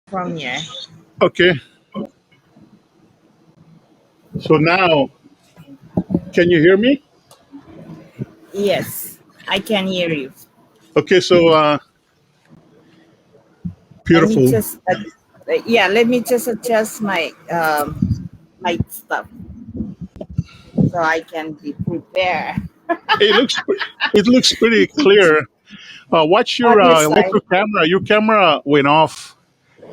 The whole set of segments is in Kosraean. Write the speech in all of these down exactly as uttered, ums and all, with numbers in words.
from here. Okay. So now, can you hear me? Yes, I can hear you. Okay, so uh, beautiful. Let me just, uh, yeah, let me just adjust my um, my stuff so I can be prepared. It looks pre- it looks pretty clear. Uh, watch your uh, watch your camera. Your camera went off.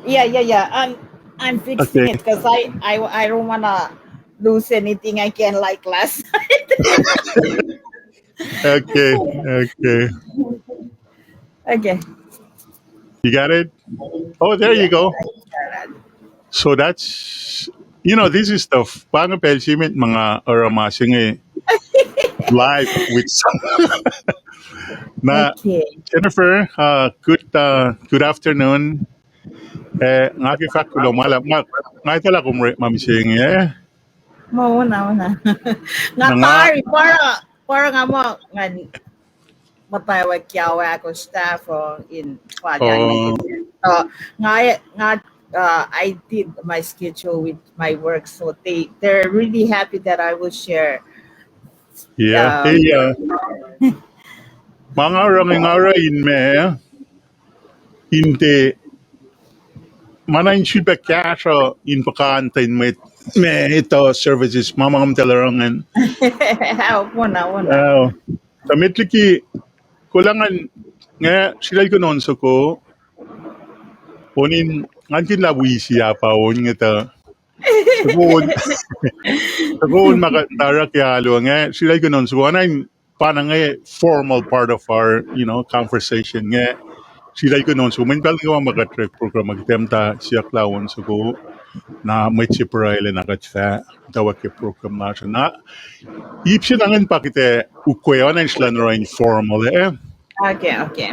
Yeah, yeah, yeah. I'm I'm fixing it because I I I don't wanna lose anything again like last night. Okay, okay. Okay. You got it? Oh, there you go. So that's, you know, this is the f- pa inge pacl se met ma nga oruh ma se inge live with some. Na, okay. Jennifer, uh, good uh, good afternoon. Eh, nga ke fahk kuloh ma lah, nga etuh lah kom orekma mihsenge, eh? Ma, wona, wona. Nga tari, pa oruh, pa oruh nga muh, nga muhtwacwacack ke ahkolah staff uh, in Padian. Uh, nga, nga, uh, I did my schedule with my work, so they, they're really happy that I will share. Yeah, um, yeah. Ma nga oruh, nga oruh in ma, in tiac, ma na in sulpac kahsruh in puhkantwen mwet ma etuh services ma ma kom tuh oruh ingacn. Wona, wona. Tuh met liki kolah ngan, nga sritacl kuh in on soko, on in, ngan kihn lah wi si ah pa on inge tuh, soko on ma kuht in oruh ke alu inge, sritacl kuh in on soko, oacna in pa na inge formal part of our, you know, conversation inge. Sritacl kuh in on soko, mweyen pacl nuh kwewa ma kuht orek program uh, kuht ac muhta siyuck lah on soko, na mwet se pruhe lac na kuht fah muhtwacwacack ke program lasr uh. Na ip se na ingacn pa kuht ac ukwe oacna in srihke in oruh informal, eh? Okay, okay.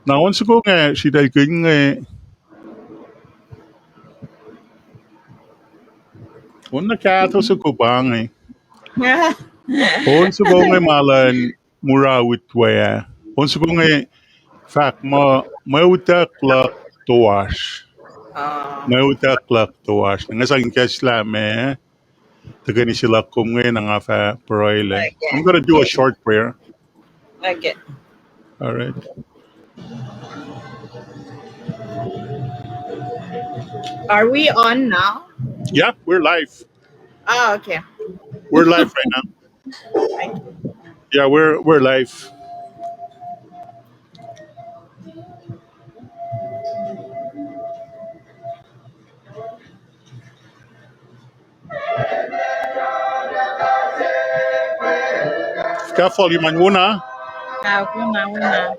Na on soko inge, sritacl kuh inge, on na kahto soko pa inge. On soko inge ma luhn mura utwe ah. On soko inge fahk muh, mwe utuck luhk toasr. Mwe utuck luhk toasr. Nga sang ikacslah ma tuhkweni se luhk kom inge, na nga fah pruhe lac. I'm gonna do a short prayer. Okay. All right. Are we on now? Yeah, we're live. Oh, okay. We're live right now. Thank you. Yeah, we're we're live. Fahk volume an wona. Ah, wona, wona.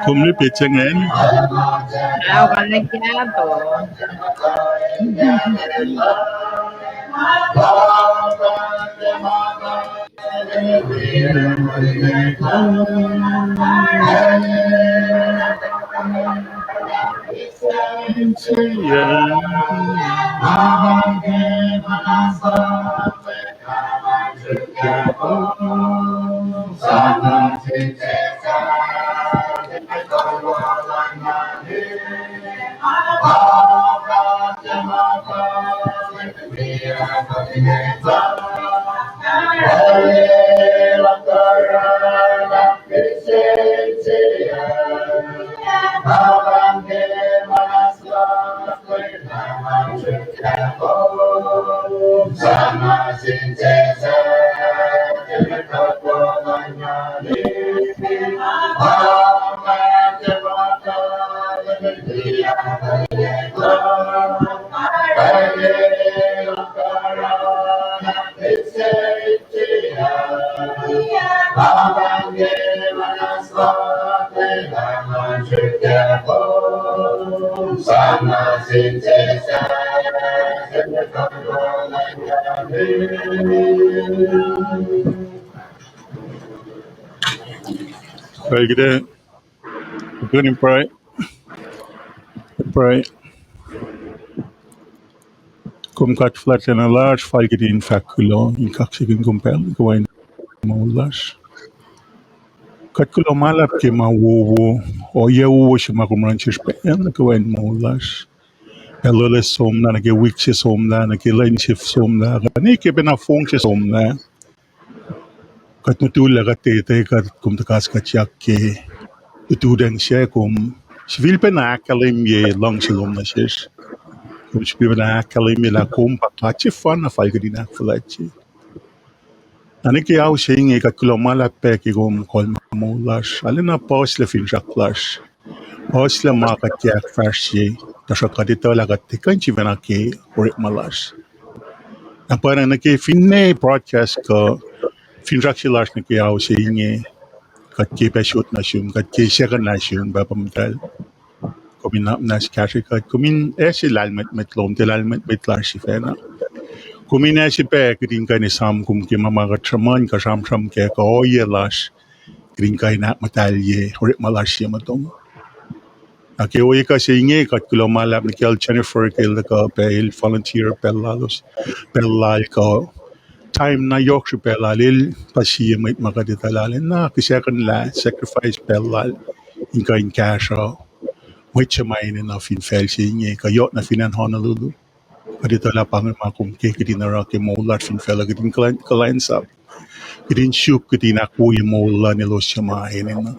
Kom liye petsac ingacn? Ao, kalmac kahto. Pacl kuht ac, kuht in pruhe, pruhe. Kom God fuhlwactlacna lasr, fal kuht in fahk kuloh in kaksakihn kom pacl nuh kwewa in moul lasr. Kuht kuloh ma luhlahp ke ma wowo, ohiyac wowo se ma kom oruh sesr pacl nuh kwewa in moul lasr. Pacl loeloes somlah, nuh ke wik se somlah, nuh ke lwen se somlah, kuh ne ke pacna fong se somlah. Kuht mutullac, kuht tete, kuht kom tuh kas kuhtyak ke lututacng se, kom sifilpacna ahkkahlwemye luhngse lom nuh sesr. Kom sifilpacna ahkkahlwemye lah kom pa God sefanna fal kuht in ahkfuhlwactye. Na nuh ke ao se inge kuht kuloh ma luhlahp pac ke kom kol ma moul lasr. Arulacna puhslac finsrak lasr. Puhslac ma kuht ke ahkfahsrye, tuhsruhk kuht etuh lah kuht tiac kuh in sifacna ke orekma lasr. Na pwacnwacng nuh ke finne broadcast kuh finsrak se lasr nuh ke ao se inge, kuht ke pac sot nuh sum, kuht ke second nuh sum, Pahpah Muhtahl. Kom in na muhnahs kahsrwe kuht, kom in ase lahlmwetmwet lom, tiac lahlmwetmwet lasr sifacna. Kom in ase pac kuht in kuh in esam kom ke ma ma kuht sruhmuhn kuh sramsram kac kuh ohiyac lasr, kuht in kuh in ahkmuhtahlye orekma lasr ye motom. Na ke ohiyac kuh se inge kuht kuloh ma luhlahp nuh kacl Jennifer ke el tuhkuh pac el volunteer pacl lalos, pacl lal kuh time na yohk srihpac lal el pa sie mwet ma kuht etuh lah el na kihsackuhnlah sacrifice pacl lal in kuh in kahsruh mwet se ma enenuh fin facl se inge kuh yohk na fin acn Honolulu. Kuht etuh lah pa inge ma kom ke kuht in oruh ke moul lasr fin facluh, kuht in kuhlwacnsap, kuht in suk, kuht in ahkwoye moul luhn elos suc ma enenuh.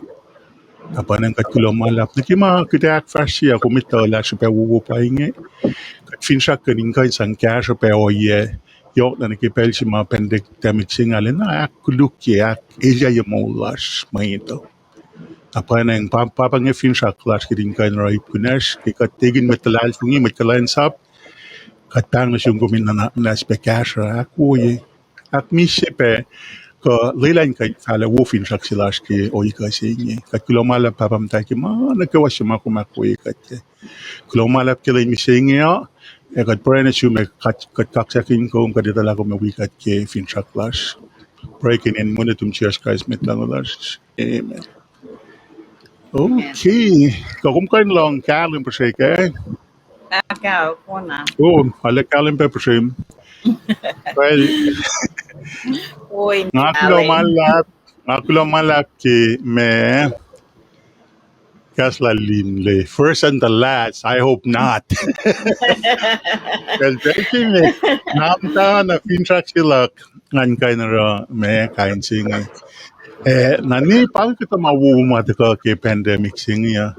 Na pwacnwacng kuht kuloh ma luhlahp nuh ke ma kuht ahkfahsrye, kom etuh lah srihpac wowo pa inge. Kuht finsrak kuht in kuh in sang kahsruh pac ohiyac yohk na nuh ke pacl se ma pandemic se inge arulacna ahkkolukye, ahkelyeyucye moul lasr mwet uh. Na pwacnwacng pa, pa inge finsrak lasr kuht in kuh in oruh ip kunacsr ke kuht ekihn mwet luhlahlfongi, mwet kuhlwacnsap. Kuht pahng nuh sum kom in nuhnak muhnahs pac kahsruh, ahkwoye, ahkmihsye pac, kuh lwelah in kuh in fahlac wo finsrak se lasr ke ohiyac kuh se inge. Kuht kuloh ma luhlahp Pahpah Muhtahl ke ma nuh kwewa se ma kom ahkwoye kuht kac. Kuloh ma luhlahp ke lwen mihsenge uh, ac kuht pruhe nuh sum ac kuht, kuht kaksakihn kom, kuht etuh lah kom ac wi kuht ke finsrak lasr. Pruhe ke inen Wen nuhtum Jisus Kraist Mwet Lahngo lasr. Amen. Okay. Kuh kom kuh in lohng kahlwem puhsreke? O, arlac kahlwem pac puhsrem. Well, nga kuloh ma luhlahp, nga kuloh ma luhlahp ke ma kahs lal Linle, first and the last, I hope not. Well, thank you, me. Namta na finsrak se luhk, ngan kuh in oruh ma kain se inge. Eh, na ni pa inge kuhtuh ma wowo ma tuhkuh ke pandemic se inge uh.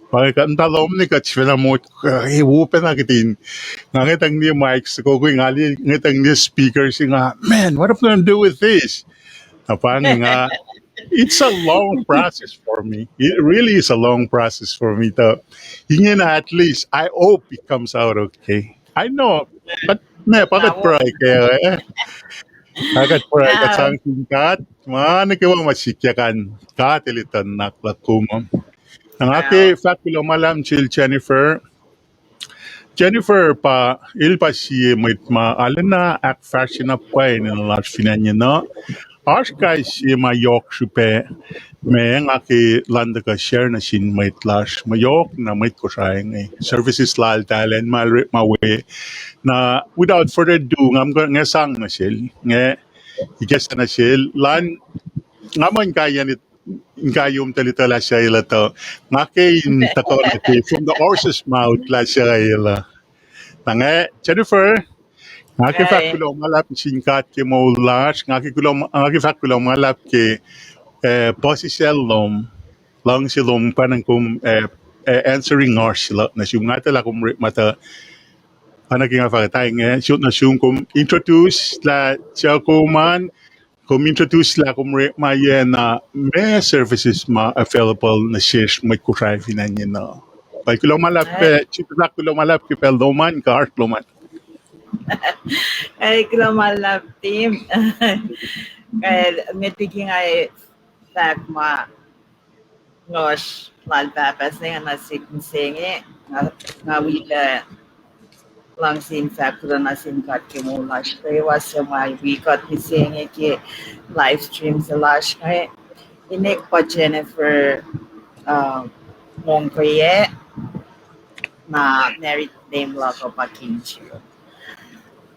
Pa inge kuht muhta lohm ne kuht sifacna mot, eh, wo pacna kihtin. Nga ngwetacng liye mic soko, nga liye, ngwetacng liye speaker se nga, man, what am I gonna do with this? Na pa inge nga, it's a long process for me. It really is a long process for me. Tuh ingena, at least, I hope it comes out okay. I know, but, ma, pa kuht pruhe kac, eh? Pa kuht pruhe, kuht sang sin God, ma nuh kwewa ma sikyak an, God El etuh nuhnak luhk kom uh. Na nga ke fahk kuloh ma luhlahp sel Jennifer. Jennifer pa, el pa sie mwet ma arulacna ahkfahsrye na pwacye enenuh lasr fin acn yenuh. oasr kais sie ma yohk srihpac ma nga ke luhn tuhkuh share nuh sin mwet lasr, ma yohk na mwet Kosrae inge. Services laltahl an ma el orekma we. Na, without further ado, nga muh nge sang nuh sel, nge ikacslah nuh sel, lan, nga muh in kaiyacn, in kaiyom tuhlihk lah suc el tuh, nga ke in tuhkuh nuh ke from the horse's mouth lah suc el uh. Na nge, Jennifer, nga ke fahk kuloh ma luhlahp sin God ke moul lasr, nga ke kuloh, nga ke fahk kuloh ma luhlahp ke, eh, puhsisacl lom, luhngse lom, pwacnwacng kom, eh, eh, answering oasr se luhk nuh sum, nga etuh lah kom orekma tuh, oacna ke nga fahk tuh inge, sot nuh sum kom introduce lah suc kom an, kom introduce lah kom orekma yac na, ma services ma available nuh sesr mwet Kosrae fin acn inge uh. Pa kuloh ma luhlahp, eh, sifilpac kuloh ma luhlahp ke pacl lom an, kuh oasr lom an. Eh, kuloh ma luhlahp, Tim. Eh, met liki nga fahk ma ngohsr lal pahpah se inge nuh sihk mihsenge, nga, nga wi pac luhngse in fahk kuloh nuh sin God ke moul lasr kwewa suc ma wi kuht mihsenge ke live stream se lasr inge. Inek pa Jennifer, uh, Mongkoye, na married name luhk uh pa Kinji.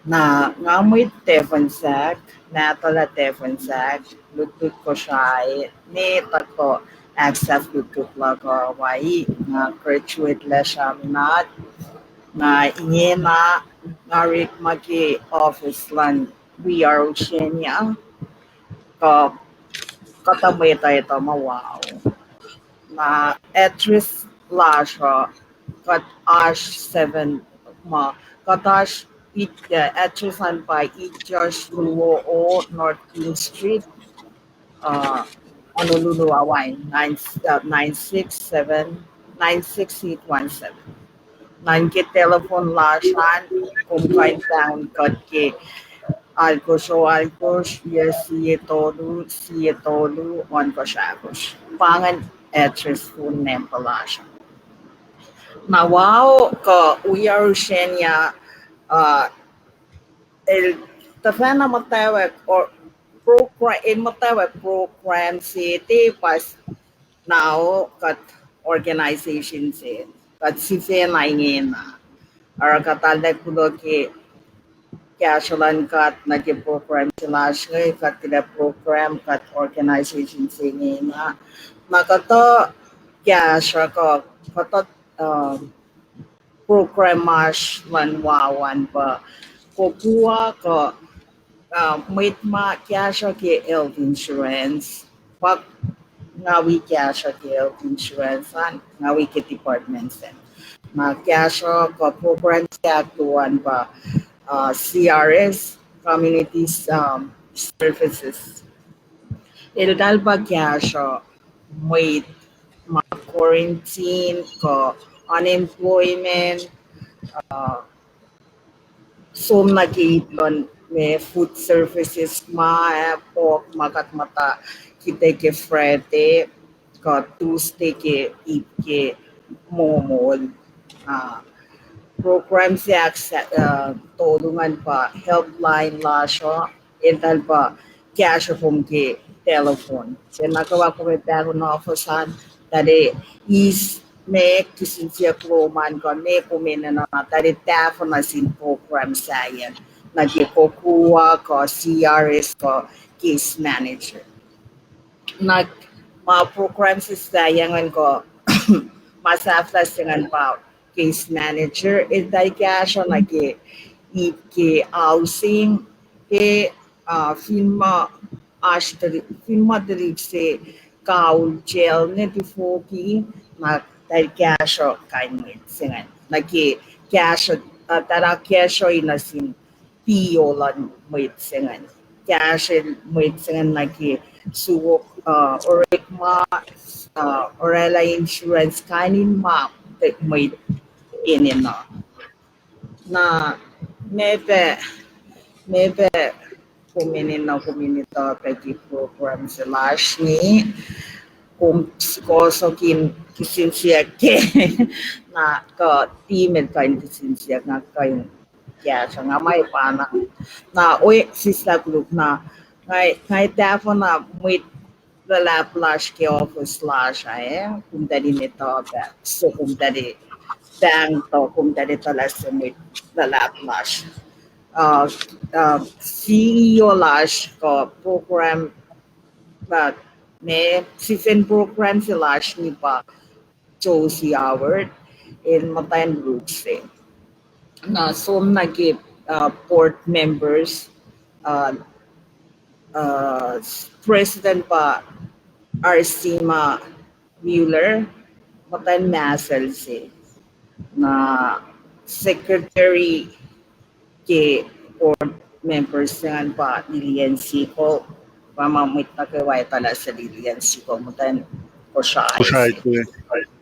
Na nga mwet Tafonsahk, nahtuhl ah Tafonsahk, lutlut Kosrae, ne tuhkuh ahksahf lutlut luhk uh Hawaii, nga graduate lah sramnat, na ingena nga orekma ke office luhn We Are Oceania, kuh kuhtuh mwet uh etuh ma wow. Na address lasr uh, kuht oasr seven, ma, kuht oasr it, uh, address an pa Itjosh luo o North King Street, uh, Honolulu, Hawaii, nine, uh, nine six seven, nine six eight one seven. Na ke telephone lasr an, kom kuh in pahngon kuht ke alkosr o alkosr, yac sie tolu, sie tolu, ohnkohsr ahkosr. Pa ingacn address, phone number lasr. Na wow, kuh We Are Oceania, uh, el tuhfahna muhtwacwacack, or program, el muhtwacwacack program se tiac pa s-, na kuht organization se, kuht sifacna ingena. Oruh kuht arlac kuloh ke kahsruh luhn God nuh ke program se lasr inge, kuht tilac program, kuht organization se ingena. Na kuhtuh kahsruh kuh, kuhtuh, uh, program oasr luhn wow an pa, kokua kuh, uh, mwet ma kahsruh ke health insurance, pa nga wi kahsruh ke health insurance an, nga wi ke department sacn. Na kahsruh kuh program se ahkluo an pa, uh, C R S, Community, um, Services. Eltahl pa kahsruh mwet ma quarantine kuh unemployment, uh, som nuh ke ip luhn ma food services ma, uh, pok ma kuht muhta kite ke Friday kuh Tuesday ke ip ke momol. Uh, program se ahk-, uh, tolu ingacn pa helpline lasr uh, eltahl pa kahsruh kom ke telephone. Ke na kwewa kom ac pahngon office an, tahl ac eis ma kihsen siyuck lom an kuh ma kom enenuh, tahl ac tahfuh nuh sin program sahyacn, nuh ke kokua kuh C R S kuh case manager. Na ma program se sahyacn kuh ma sahflah se ingacn pa case manager, eltahl kahsruh nuh ke ip ke housing, ke, uh, fin ma oasr tuhlihk, fin ma tuhlihk se kaul jail ne tifoki, na tahl kahsruh kain mwet se ingacn nuh ke kahsruh, uh, tahl kahsruh nuh sin P O luhn mwet se ingacn. Kahsrel mwet se ingacn nuh ke suk, uh, orekma, uh, oraclah insurance, kain in ma mwet enenuh. Na meac pac, meac pac kom enenuh, kom enenuh pac ke program se lasr inge, kom sikohsohk in kihsen siyuck ke, na kuh Tim el kuh in kihsen siyuck, na kuh in kahsruh, nga ma pa na, na oe sislah koluk na, Nga, nga tahfuh na mwet luhlahp lasr ke office lasr ah, eh, komtahl in etuh pac, so komtahl in pahng tuh komtahl etuh lah se mwet luhlahp lasr. Uh, uh, C E O lasr kuh program, uh, me, sifacn program se lasr inge pa Josie Howard, el muhtwacn Ruk se. Na som nuh ke, uh, board members, uh, uh, president pa Arsima Mueller, muhtwacn Mahsel se. Na secretary ke board members se ingacn pa Lillian Siegel, pa ma mwet nuh kwewa etuh lah se Lillian Siegel, muhtwacn Kosrae Kosrae se.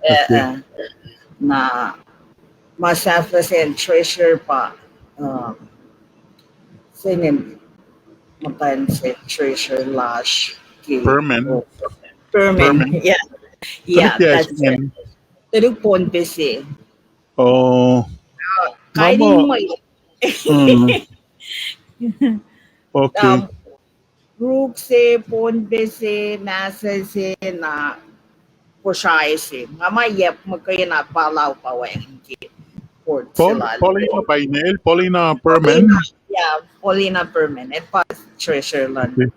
Eh, eh. Na ma sahflah se treasurer pa, um, se ingacn, muhtwacn se treasurer lasr ke Berman. Berman, yeah. Yeah, that's it. Tuhlihk Pohnpei se. Oh. Kain in mwet. Okay. Ruk se, Pohnpei se, Mahsel se, na Kosrae se. Nga ma yap muhkwena Palau pa wacngihn ke board se lal. Paulina pa inel, Paulina Berman. Yeah, Paulina Berman. El pa treasurer luhn,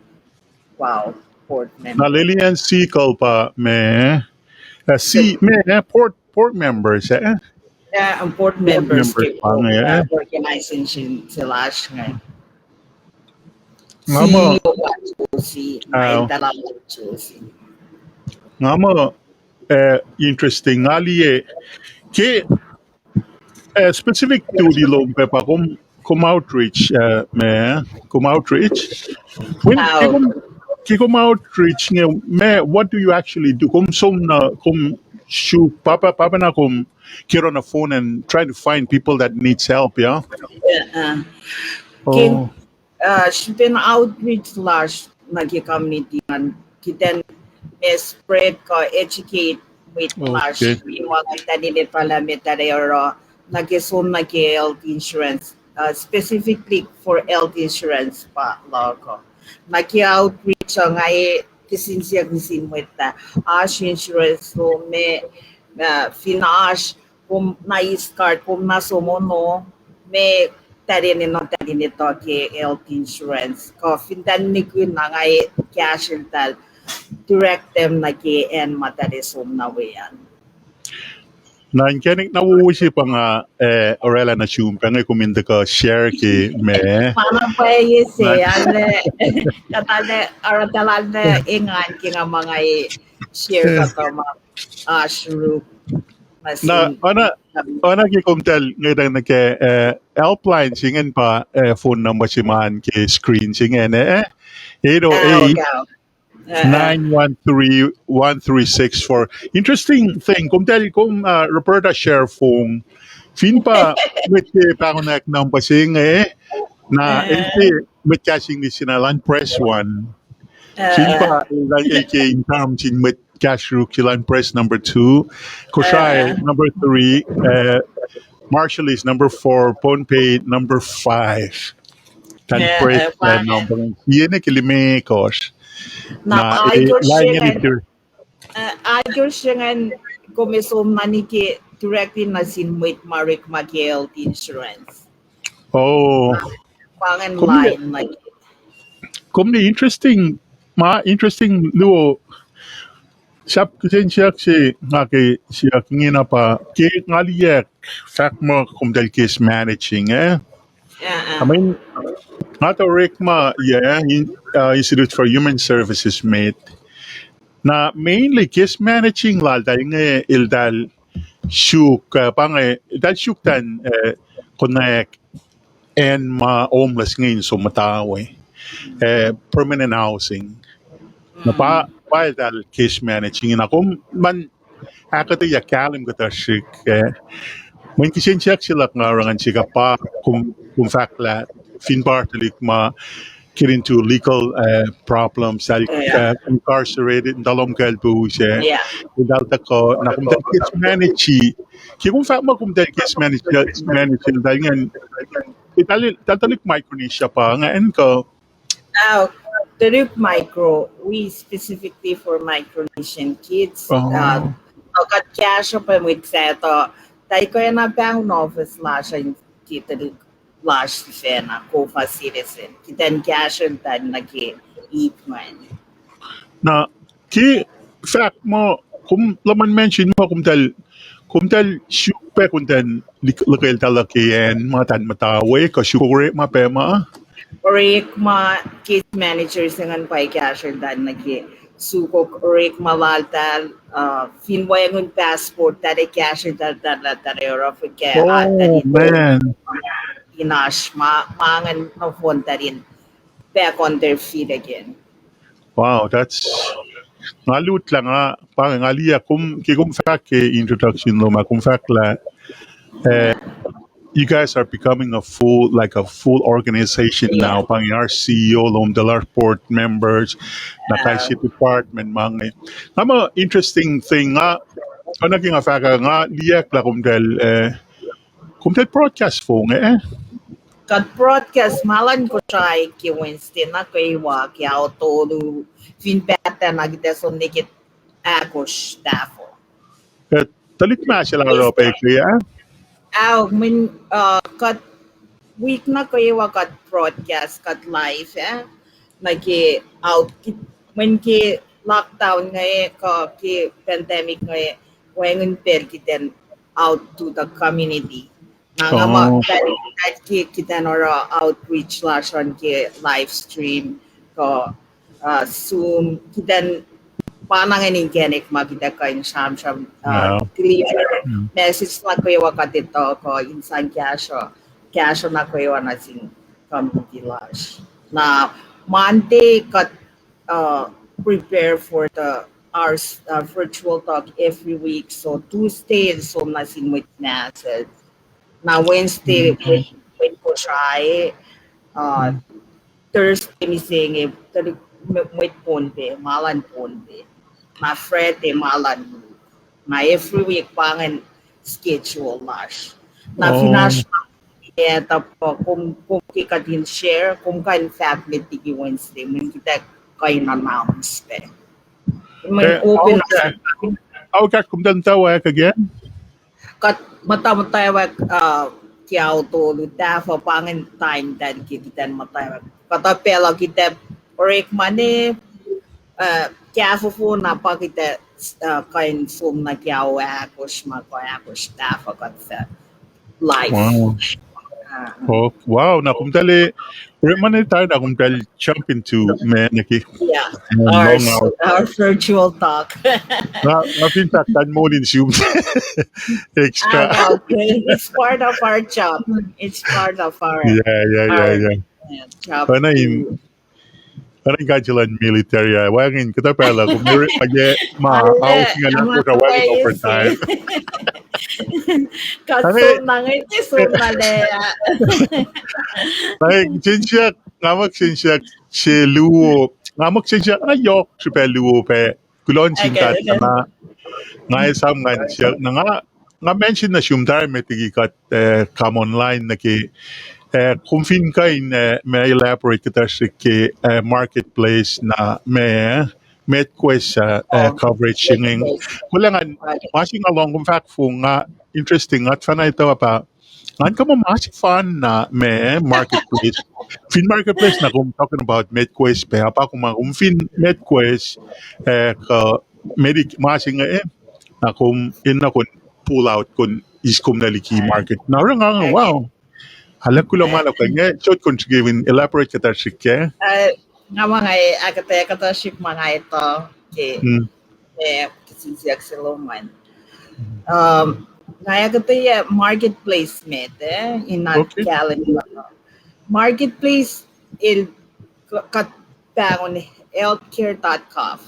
wow, board member. Na Lillian Siegel pa me, uh, si me, eh, board, board members, eh? Yeah, board members ke organization se lasr inge. Nga muh, uh, interesting. Nga liye ke, uh, specific duty lom pac pa kom, kom outreach, uh, me, kom outreach. Ke kom outreach inge, me, what do you actually do? Kom som na, kom suk, pahpah, pahpah na kom get on a phone and trying to find people that needs help, yeah? Srihpen outreach lasr nuh ke community an, kihtin ma spread kuh educate mwet lasr in ma ngan tahn in etuh lah met ac oruh nuh ke som nuh ke health insurance, uh, specifically for health insurance pa luhk uh. Nuh ke outreach uh, nga ac kihsen siyuck nuh sin mwet lah oasr insurance lom me, uh, fin oasr, kom na is card, kom na som ono, me tahl enenuh tahl in etuh ke health insurance. Kuh fin tahl nihkihn na nga ac kahsrweltahl direct them nuh ke acn ma tahl ac som nuh we an. Na inkacnek na wowo se pa nga, eh, orwaclah nuh sum, pa inge kom in tuhkuh share ke me. Ma na pwacye se, arlac, kuht arlac, arlac engan ke nga ma nga ac share kuhtuh ma oasr Ruk. Na, oacna, oacna ke komtahl ngwetacng nuh ke, eh, helpline se ingacn pa, eh, phone number se ma oan ke screen se ingacn, eh, eight oh eight, nine one three, one three six four. Interesting thing, komtahl kom, uh, Roberta share phone. Fin pa mwet ke pahngonwack number se inge, na el ke mwet kahs English se na elan press one. Fin pa elan ke in term sin mwet kahs Ruk se elan press number two. Kosrae number three, uh, Marshallese number four, Pohnpei number five. Kan press, uh, number. Yen ke limekohsr. Na, na, eh, Alkosr ingacn, kom ac som na nike directly nuh sin mwet ma orekma ke health insurance. Oh. Pa ingacn line nuh ke. Kom ne interesting, ma interesting luo. Sahp kihsen siyuck se nga ke siyuck ingena pa ke nga liyacack fahk muh komtahl case managing, eh? I mean, nga tuh orekma, yeah, in, uh, Institute for Human Services met. Na mainly case managing laltahl inge eltahl suk, uh, pa inge, eltahl suk tacn, uh, konwacack acn ma homeless inge in som muhta we, uh, permanent housing. Na pa, pa eltahl case managing, na kom man ahkuhtweyac kahlwem kuhtuh srihk, uh, mweyen kihsen siyuck se luhk nga oruh ngan sihk ah pa kom, kom fahk lah fin pa tuhlihk ma get into legal, uh, problems, uh, incarcerated, in tuh lohm kaclpus, uh, eltahl tuhkuh, na komtahl case manage, ke kom fahk muh komtahl case manage, manage, eltahl ingacn, eltahl, eltahl tuhlihk Micronesia pa ingacn kuh? Oh, Tuhlihk micro, we specifically for Micronesian kids. Uh, kuht kahsruh pac mwet sahyac uh, tuh kuh na pahngon office lasr in ke tuhlihk lasr sifacna, COFA citizen. Kuht in kahsruh tuh nuh ke ip ingacn. Na, ke fahk muh, kom luhman mention muh, kom tahl, kom tahl suk pac kom tahl lihk-, lihkacltahl ke acn ma tahl muhta we, kuh suk orekma pac ma? Orekma, case manager se ingacn pa kahsruh tuh nuh ke suk orekma laltahl, uh, fin wacngihn passport, tuh kahsruh tuh, tuh, tuh, tuh oruh fuhkah, uh, tuh in oasr ma, ma ingacn nohfohn tuh in back on their feet again. Wow, that's, nga lutlah nga, pa nga liye kom, ke kom fahk ke introduction lom ah, kom fahk lah, eh, you guys are becoming a full, like a full organization now. Pa nga oasr C E O lom, tuh oasr board members, na kais sie department ma inge. Nga muh interesting thing, nga, oacna ke nga fahk ah, nga liye lah kom tahl, eh, kom tahl broadcast fong, eh? Kuht broadcast ma luhn Kosrae ke Wednesday nuh kwewa ke ao tolu, fin pahtpaht na kuht ac som nuh ke ahkosr tahfuh. Eh, tuhlihk ma se la oruh pac ke, ah? Ao, mweyen, uh, kuht wik nuh kwewa kuht broadcast, kuht live, eh? Nuh ke out, mweyen ke lockdown inge, kuh ke pandemic inge, wacngihn pacl kuht in out to the community. Na nga muh, kuht ke, kuht in oruh outreach lasr on ke live stream, kuh, uh, Zoom, kuht in pa na ingacn inkacnek ma kuht ac kuh in sramsram, uh, deliver message nuh kwewa kuht etuh, kuh in sang kahsruh, kahsruh nuh kwewa nuh sin community lasr. Na Monday kuht, uh, prepare for the, our, uh, virtual talk every week. So Tuesday el som nuh sin mwet Nahsel. Na Wednesday mwet, mwet Kosrae, uh, Thursday mihsenge, tuhlihk mwet Pohnpei, ma luhn Pohnpei. Na Friday ma luhn Nuuk. Na every week pa ingacn schedule lasr. Na fin oasr, eh, tuh pa kom, kom ke kuht in share, kom kuh in fahk met liki Wednesday, mweyen kuht ac kuh in announce pac. Mweyen open. Ao kahs kom tahl muhtwacwacack again? Kuht muhta, muhtwacwacack, uh, ke ao tolu tahfuh pa ingacn time tahl ke kuht in muhtwacwacack. Kuhtuh pacl uh kuht ac orekma ne, uh, kahfofo na pa kuht ac, uh, kuh in som nuh ke ao ahkosr ma kuh ahkosr tahfuh kuht fah live. Wow. Na kom tahl, orekma ne tari na kom tahl jump into ma nuh ke our virtual talk. Nga fin fahk tahl moul in sum extra. It's part of our job. It's part of our, yeah, yeah, yeah, yeah. Oacna in, oacna in kain se luhn military ah, wacngihn kuhtuh pacl uh kom orekma ke ma, ao singucul ahkosr wacngihn overtime. Kuht som na inge, som na lac. Kihsen siyuck, nga muh kihsen siyuck se luo, nga muh kihsen siyuck na yohk srihpac luo pac, kuloh nuh sin God, na nga esam ngan siyuck na nga, nga mention nuh sum tari met liki kuht, eh, come online nuh ke, eh, kom fin kuh in, eh, ma elaborate kuhtuh srihk ke, eh, marketplace na ma, eh, MedQuest, eh, coverage se inge. Kuloh ngan, ma se nga lohng kom fahk fong, nga interesting, nga tuhfahna etuh pa ngan kuh muh ma sefanna ma marketplace. Fin marketplace na kom talking about MedQuest pac, pa kom, ma kom fin MedQuest, eh, kuh Medic ma se inge, eh, na kom enenuh kom pull out kom eis kom nuh liki market. Na oruh nga, wow. Arlac kuloh ma luhk inge, sot kom srihke in elaborate kuhtuh srihk kac. Nga muh nga ahkuhtweyac kuhtuh srihk ma nga etuh ke, eh, kihsen siyuck se lom an. Um, nga ahkuhtweyac marketplace met, eh, in an calendar. Marketplace el kuht pahngon healthcare dot gov.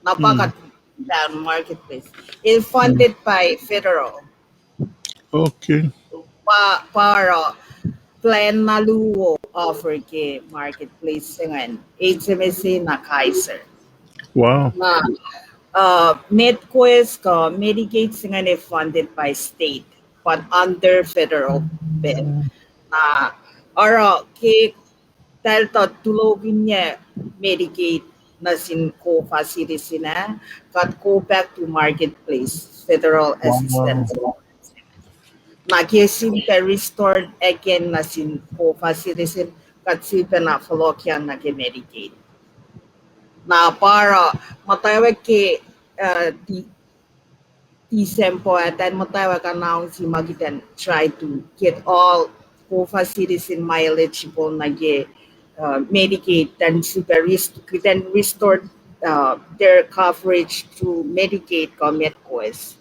Na pa kuht pahngon marketplace. El funded by federal. Okay. Pa, pa oruh plan na luo offer ke marketplace se ingacn, H M S A na Kaiser. Wow. Na, uh, MedQuest kuh Medicaid se ingacn ac funded by state, but under federal bill. Na oruh ke eltahl tulokihnyac Medicaid nuh sin COFA citizen ah, kuht go back to marketplace, federal assistance. Na ke sifilpac restore again nuh sin COFA citizen, kuht sifilpac na fohlohkyang nuh ke Medicaid. Na pa oruh, muhtwacwacack ke, uh, December, eltahl muhtwacwacack announcing ma kuht in try to get all COFA citizen ma eligible nuh ke, uh, Medicaid, then sifilpac rest-, kuht in restore, uh, their coverage through Medicaid kuh MedQuest.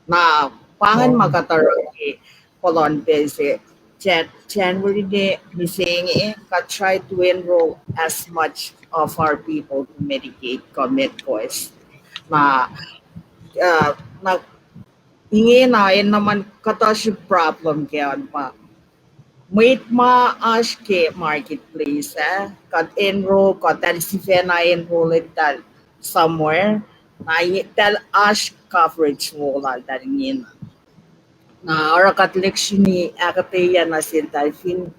Na pa ingacn ma kuht oruh ke puhlan pacl se, Jan-, January ne mihsenge, kuht try to enroll as much of our people to Medicaid kuh MedQuest. Na, uh, na ingena enenuh ma kuhtuh problem ke an pa mwet ma oasr ke marketplace ah, kuht enroll, kuht eltahl sifacna enroll eltahl somewhere, na eltahl oasr coverage wo laltahl ingena. Na oruh kuht lihksreni ahkuhtweyac nuh seltahl fin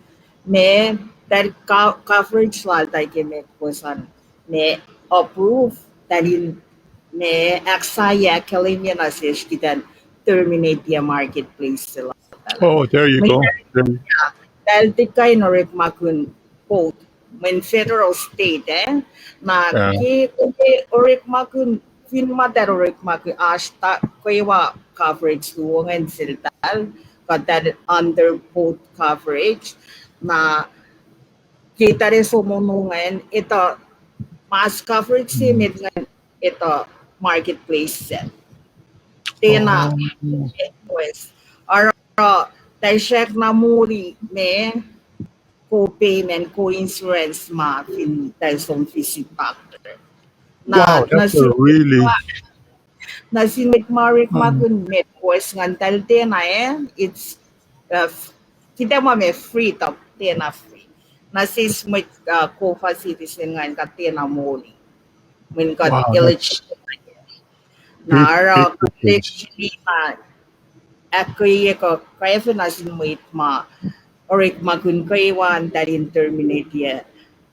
ma, eltahl co-, coverage laltahl ke MedQuest an ma approve, eltahl in ma ahksahyac ahkkahlwemye nuh sesr kuht in terminate marketplace se laltahl. Oh, there you go. Eltahl tiac kuh in orekmakihn both, mweyen federal state, eh? Na ke, ke orekmakihn, fin ma eltahl orekmakihn oasr ta-, kwewa coverage luo ingacn seltahl, kuht eltahl under both coverage. Na ke eltahl som ono ingacn, etuh mass coverage se met ingacn, etuh marketplace se. Tiacna, oruh, eltahl srackna moli ma co-payment, co-insurance ma fin eltahl som visit doctor. Na, nuh sin mwet ma orekmakihn MedQuest ingacn, eltahl tiacna, eh, it's, uh, f-, tiac ma ma free, tuh tiacna free. Nuh sesr mwet, uh, COFA citizen ingacn kuht tiacna moli. Mweyen kuht eligible. Na oruh kuht lihksreni ma ahkkweye kuh kwacfe nuh sin mwet ma orekmakihn kwewa an eltahl in terminate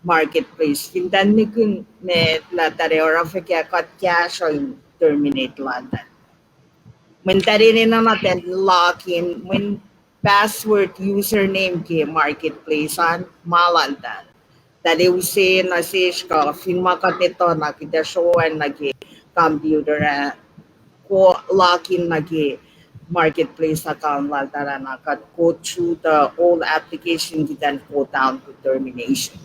marketplace. Fin eltahl nihkihn ma eltahl oruh fuhkah, kuht kahsruh in terminate laltahl. Mweyen eltahl enenuh na eltahl log in, mweyen password, username ke marketplace an ma laltahl. Eltahl use nuh sesr kuh fin ma kuht etuh na kuht ac sroacng nuh ke computer ah, log in nuh ke marketplace account laltahl ah, na kuht go through the whole application kuht in go down to termination.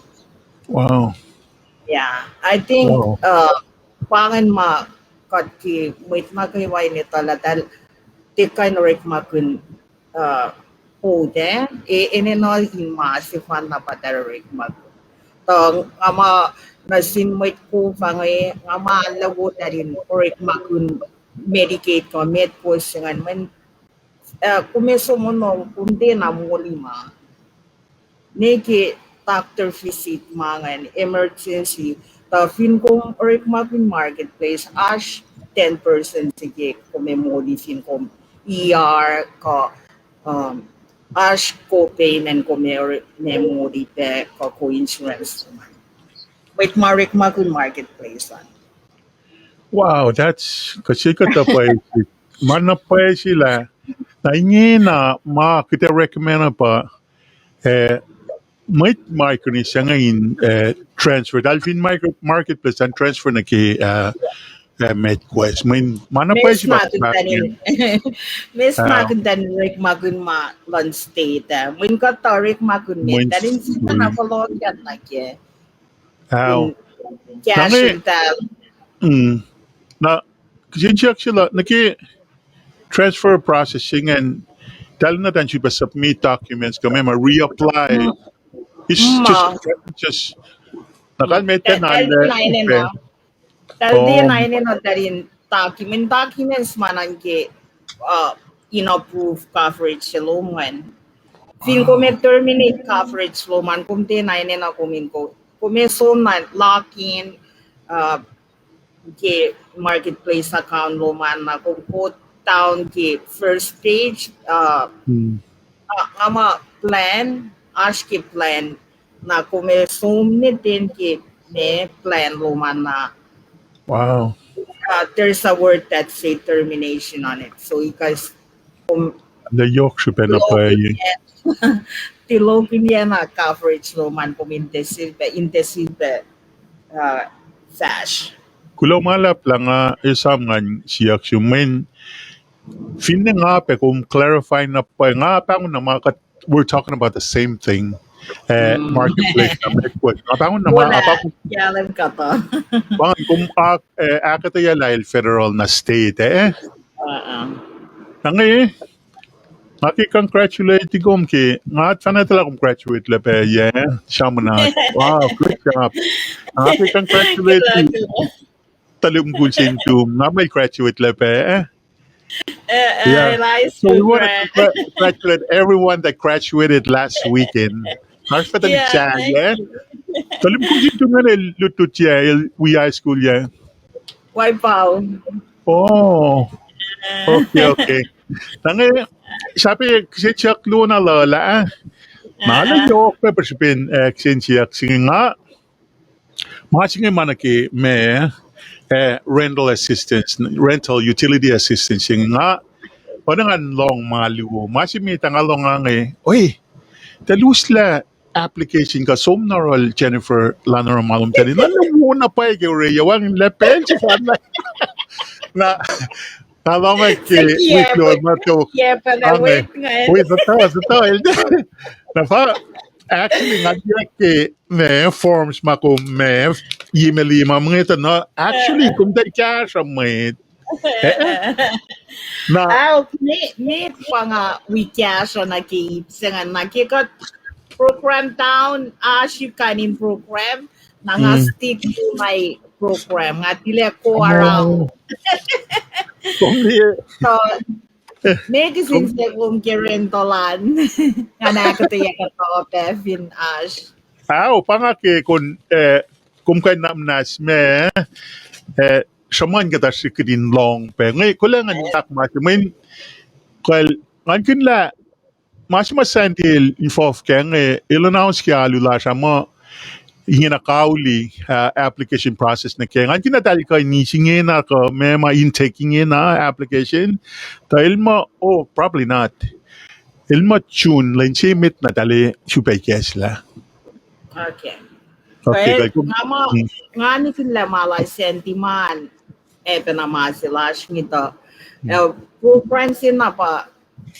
Yeah, I think, uh, pa ingacn ma kuht ke mwet nuh kwewa in etuh lah eltahl tiac kuh in orekmakihn uh, both, eh, e-, enenuh in ma sefanna pa eltahl orekmakihn. Tuh nga ma nuh sin mwet COFA inge, nga ma luhwotacl in orekmakihn Medicaid kuh MedQuest se ingacn, mweyen, uh, kom som ono, kom tiacna moli ma ne ke doctor visit ma ingacn emergency, tuh fin kom orekmakihn marketplace, oasr ten percent se ke kom ac moli fin kom E R kuh, um, oasr co-payment kom ac moli pac kuh co-insurance. Mwet ma orekmakihn marketplace an. Wow, that's, kuh se kuhtuh pwacye, ma na pwacye lah, na ingena ma kuht ac recommend pa, eh, mwet ma kuh in se inge in, eh, transfer, eltahl fin market-, marketplace an transfer nuh ke, eh, eh, MedQuest. Mweyen ma na pwacye pa, mes ma kuh in orekmakihn ma luhn state ah. Mweyen kuhtuh orekmakihn met, eltahl in sifacna fohlohkyak nuh ke. Kahsrweltahl. Na, kihsen siyuck se lah nuh ke transfer process se ingacn, eltahl enenuh in sifilpac submit documents kuh ma ma reapply. It's just, just, na kalmac tiacna enenuh. Eltahl tiacna enenuh eltahl in document, documents ma nuh ke, uh, in approve coverage se lom an. Fin kom ac terminate coverage lom an, kom tiacna enenuh kom in ko-, kom ac som na log in, uh, ke marketplace account lom an, na kom go down ke first page, uh, uh, nga ma plan, oasr ke plan, Na kom ac som nuh ten ke ma plan lom an na. Wow. Uh, there's a word that say termination on it. So you guys, kom, the yoke should be na pa. Tilokin ye na coverage lom an kom intensive, intensive, uh, fahsr. Kuloh ma luhlahp lah nga esam ngan siyuck sum mweyen finne nga pac kom clarify na pa nga pahngon na ma kuht, we're talking about the same thing. Eh, marketplace na mekwa. Nga pahngon na ma, nga pahngon kom ak, eh, ahkuhtweyac lah el federal na state, eh? Na nge, nga ke congratulate kom ke, nga fana tuh lah kom graduate lah pac, yeah, sramsram. Wow, good job. Nga ke congratulate tuhlihk mukul se inge, nga mwe graduate lah pac, eh? Yeah. So we want to congratulate everyone that graduated last weekend. Oasr pa tuhlihk sahyac. Tuhlihk mukul se inge el lutlut yac, el wi high school yac? Wipeout. Oh. Okay, okay. Na nge, sahp kihsen siyuck lom na luhlah, eh? Na lah yohk pac pa srihpen, eh, kihsen siyuck se inge nga. Ma se inge ma nuh ke ma, eh, rental assistance, rental utility assistance se inge nga. Oacna ngan lohng ma luo. Ma se met ah nga lohng ah inge, oi, tuh luslah application kuh som na rol Jennifer lah na rol ma lom tani. Na na wo na pwacye ke oreyac wacngihn lah pacl se fanna. Na, na lohng ke wik luo ma tok. Wait, the thought, the thought. Na fa, actually, nga tiac ke ma forms ma kom ma email ma mwe tuh na actually kom tuh kahsruh mwet. Na, met pa nga wi kahsruh nuh ke ip se inge, na ke kuht program down, oasr ip kain in program, na nga stick to my program, nga tilac go around. So, meac kihsen siyuck lom ke rental an? Nga na ahkuhtweyac kuhtuh pac fin oasr. Ao, pa nga ke kom, eh, kom kuh in na muhnahs ma, eh, sruhmuhn kuhtuh srihk kuht in lohng pac. Nge, kuloh ngan ahkmas mweyen kal, ngan kihn lah ma se ma Sandy el involve kac inge, el announce ke alu lasr ah muh ingena kauli, uh, application process nuh kac. Ngan kihn lah tahl kuh in eis ingena kuh ma ma intake ingena application. Tuh el muh, oh, probably not. El muh June, lwen se met na tahl sifilpac ikacslah. Okay. Nga ma, nga nikihnlah ma la Sandy ma, ac pacna ma se lasr inge tuh, uh, program se na pa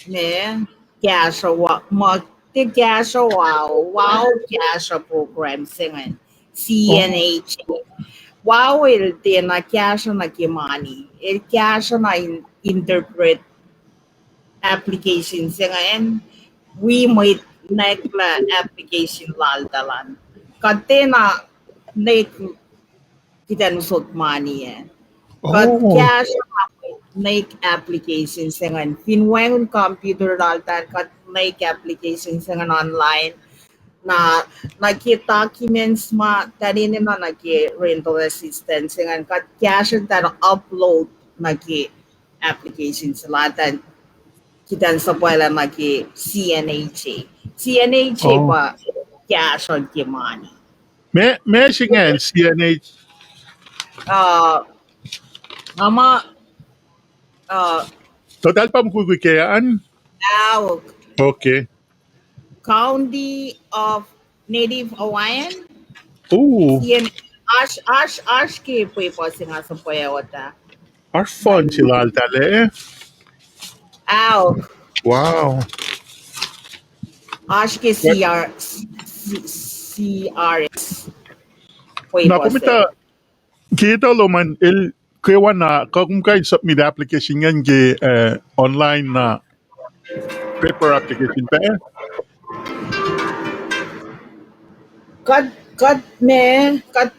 ma kahsruh, ma tiac kahsruh, wow, wow, kahsruh program se ingacn, C N H A. Wow, el tiacna kahsruh nuh ke mani. El kahsruh na in interpret application se ingacn, wi mwet nwacklah application laltahl an. Kuht tiacna nwack kuht in usot mani ah. Kuht kahsruh na nwack application se ingacn. Fin wacngihn computer laltahl, kuht nwack application se ingacn online. Na, nuh ke documents ma tahl enenuh nuh ke rental assistance se ingacn, kuht kahsruh tahl upload nuh ke application se laltahl, kuht in suhpwaclah nuh ke C N H A. C N H A pa kahsruh ke mani. Ma, ma se ingacn C N H? Uh, nga ma, uh, total pa mukwikwi kac an? Aok. Okay. County of Native Hawaiian. Oasr, oasr, oasr ke pwepuh se nga suhpwaclah. Oasr fund se laltahl ah? Aok. Wow. Oasr ke C R, C R S. Na kom etuh, ke etuh lom an el kwewana, kuh kom kuh in submit application ingacn ke, eh, online na paper application pac? Kuht, kuht ma, kuht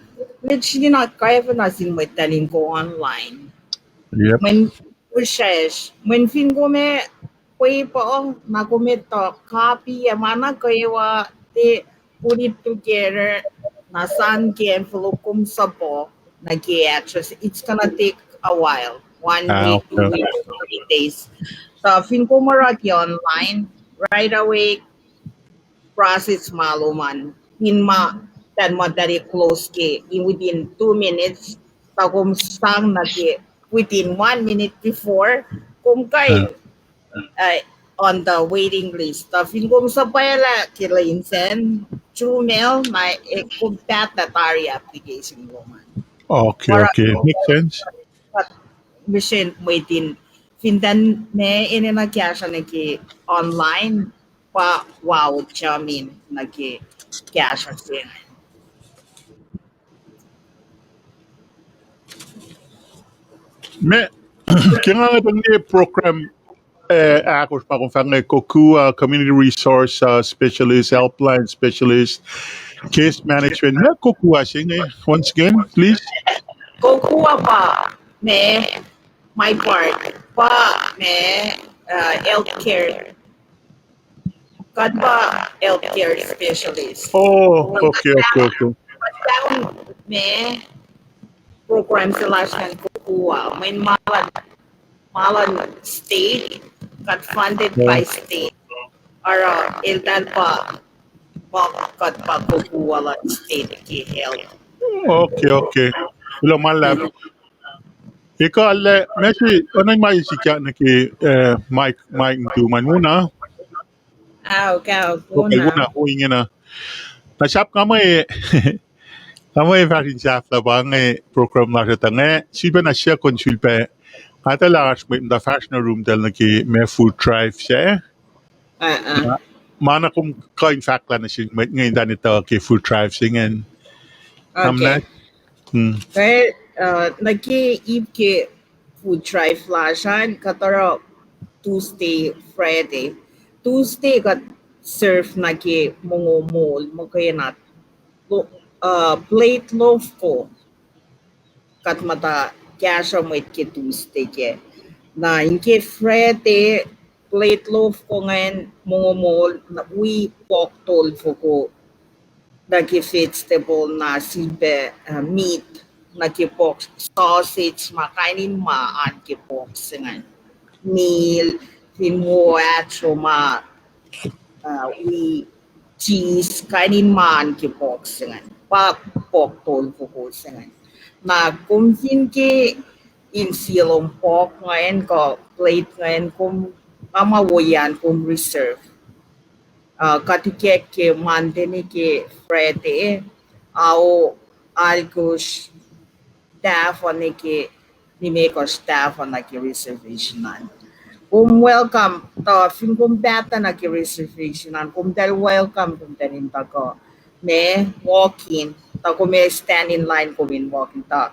literally na kwacfna sin mwet tuhlihk in go online. Mweyen usracsr, mweyen fin kom ac pwepuh, na kom etuh copy ac ma nuh kwewa, they put it together, na sang ke envelope kom suhpuh nuh ke address. It's gonna take a while, one week, two weeks, three days. So fin kom oruh ke online, right away, process ma lom an fin ma, that ma that it close ke, in within two minutes, tuh kom sang nuh ke within one minute before, kom kuh in, uh, on the waiting list. Tuh fin kom suhpwaclah ke lwen sacn through mail, na, eh, kom paht lah tari application lom an. Okay, okay. Makes sense. But mission mwet in fin tiac ma enenuh kahsruh nuh ke online, pa wao jamin nuh ke kahsruh se. Ma, ke nga inge program, eh, ahkosr ma kom fahk inge, COCUA, Community Resource, uh, Specialist, Helpline Specialist, Case Management. Ma COCUA se inge, once again, please. COCUA pa ma, my part, pa ma, uh, healthcare. Kuht pa healthcare specialist. Oh, okay, okay, okay. Kuht pa ma program se lasr ngan COCUA, mweyen ma luhn, ma luhn state, kuht funded by state. Oruh eltahl pa, pa kuht pa COCUA luhn state ke health. Okay, okay. Kuloh ma luhlahp. Ekuh lah, ma se, oacna ma sikyak nuh ke, eh, mic, mic nuh tu, ma wona. Ao, kao, okay, wona. Wona, o ingena. Na sahp nga mwe, nga mwe fahsr in sahflah pa inge program lasr uh tuh nga, sifilpac na siyuck kom sifilpac, nga tuh lah oasr mwet muhta fahsr nuh room tahl nuh ke ma food drive se. Ma na kom kuh in fahk lah nuh sin mwet inge in tuh etuh ke food drive se ingacn. Okay. Nuh ke ip ke food drive lasr an, kuht oruh Tuesday, Friday. Tuesday kuht serve nuh ke mongo moul, muhkwena, uh, plate loaf ko. Kuht muhta kahsruh mwet ke Tuesday kac. Na inke Friday, plate loaf ko ingacn mongo moul, na wi pohk tolfoko nuh ke vegetable, na sifilpac, uh, meat nuh ke pohk, sausage, ma kain in ma an ke pohk se ingacn. Meal, fin wo, atro ma, uh, wi cheese, kain in ma an ke pohk se ingacn. Pa pohk tolfoko se ingacn. Na kom fin ke in sie lom pohk ingacn kuh plate ingacn, kom, nga ma woiyan kom reserve. Uh, kuht ikack ke Monday nuh ke Friday, ao alkosr tahfuh nuh ke, nimekohsr tahfuh nuh ke reservation an. Kom welcome, tuh fin kom pahtah nuh ke reservation an, komtahl welcome, komtahl in tuhkuh ma walk in, tuh kom ac stand in line, kom in walk in tuh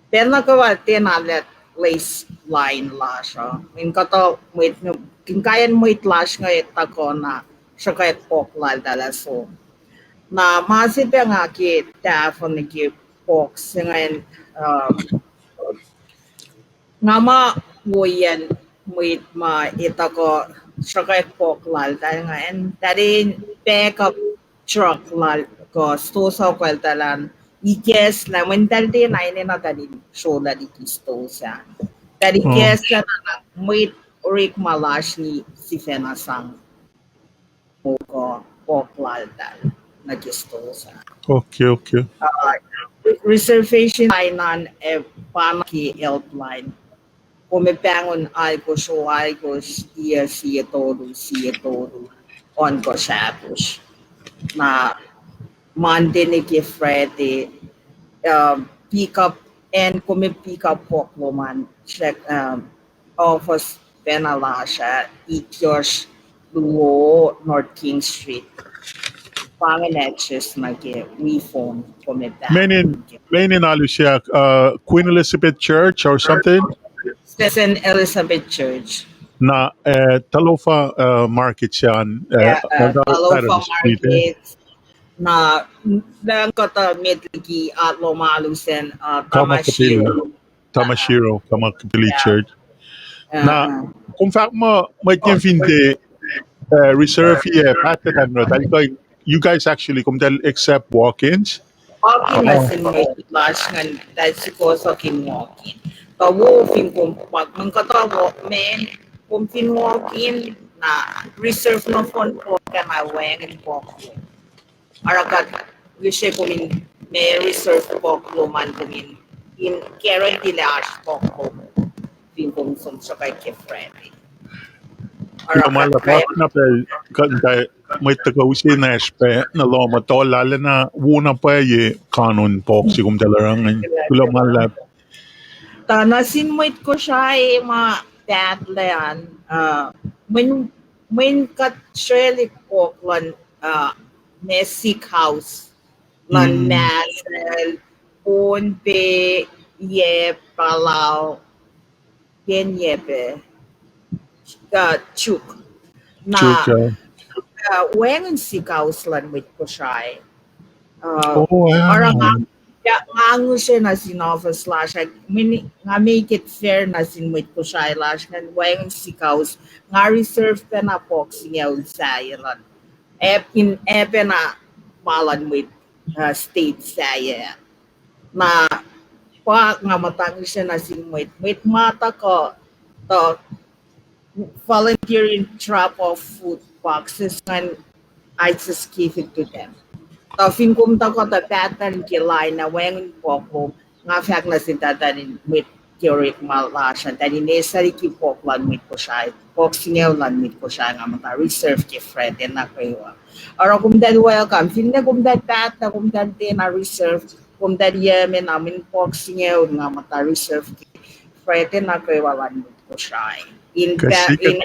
pacl nuh kwewa tiacna lah place line lasr uh. In kuhtuh mwet, inkaiyacn mwet lasr inge tuhkuh na sruhkwack pohk laltahl uh som. Na ma se pac nga ke tahfuh nuh ke pohk se ingacn, uh, nga ma woiyacn mwet ma etuh kuh sruhkwack pohk laltahl ingacn, tahl in back up truck lal kuh stosah kwacltahl an, ikacslah, mweyen tahl tiacna enenuh tahl in srolah liki stosah. Tahl ikacslah na mwet orekma lasr inge sifacna sang pohk laltahl nuh ke stosah. Okay, okay. Uh, reservation line an, eh, pa nuh ke helpline. Kom ac pahngon alkosr, alkosr, sie, sie tolu, sie tolu, ohnkohsr ahkosr. Na Monday nuh ke Friday, uh, pick up, acn kom ac pick up pohk lom an, srack, um, office pacna lasr ah, itkohsr luo North King Street. Pa ingacn address nuh ke, wi phone kom ac pahngon. Meaning, meaning alu se, uh, Queen Elizabeth Church or something? Saint Elizabeth Church. Na, uh, Talofa, uh, Market se an, uh, Talofa Market. Na, na kuhtuh met liki, uh, lom alu sacn, uh, Tamashiro. Tamashiro, Kamakapili Church. Na, kom fahk muh, mwet ingacn fin tiac, uh, reserve, uh, pahtpaht an, you guys actually, komtahl accept walk-ins? Walk-in nuh sin mwet lasr ingacn, tahl sukohsohk in walk-in. Kuh wo fin kom, mweyen kuhtuh wo, mweyen kom fin walk-in, na reserve nohfohn pohk an, wacngihn pohk wo. Oruh kuht use kom in ma reserve pork lom an kom in, in guarantee lah oasr pork lom fin kom som sruhkwack ke Friday. Kuloh ma luhlahp, na pacl kuht in ta mwet tuhkuh use nacsr pac nuh lohm uh tuh lal na wo na pwacye kanon pork se kom tuh lorangin. Kuloh ma luhlahp. Tuh nuh sin mwet Kosrae ma pahtlac an, uh, mweyen, mweyen kuht srwaclihk pork luhn, uh, ma steakhouse luhn Nashville, Pohnpei, Yap, Palau, yen Yap, uh, Chuuk. Na, uh, wacngihn steakhouse luhn mwet Kosrae. Uh, oruh nga, nga ngihsre nuh sin office lasr ah, nga make it fair nuh sin mwet Kosrae lasr ingacn, wacngihn steakhouse, nga reserve pacna pork singucul sahyac luhn, ac pacna ma luhn mwet, uh, state sahyac. Na pa nga muhta ngihsre nuh sin mwet, mwet ma tuhkuh, tuh volunteer in drop off food boxes ingacn, I just give it to them. Tuh fin kom tuhkuh tuh pattern ke line ah wacngihn pork lom, nga fahk nuh sin tuh, tuh in mwet ke orekma lasr an, tuh in eis liki pork luhn mwet Kosrae, pork singucul luhn mwet Kosrae nga muhta reserve ke Friday nuh kwewa. Oruh kom tuh welcome, finne kom tuh pahtlac, kom tuh tiacna reserve, kom tuh yame na min pork singucul nga muhta reserve ke Friday nuh kwewa luhn mwet Kosrae. In, in,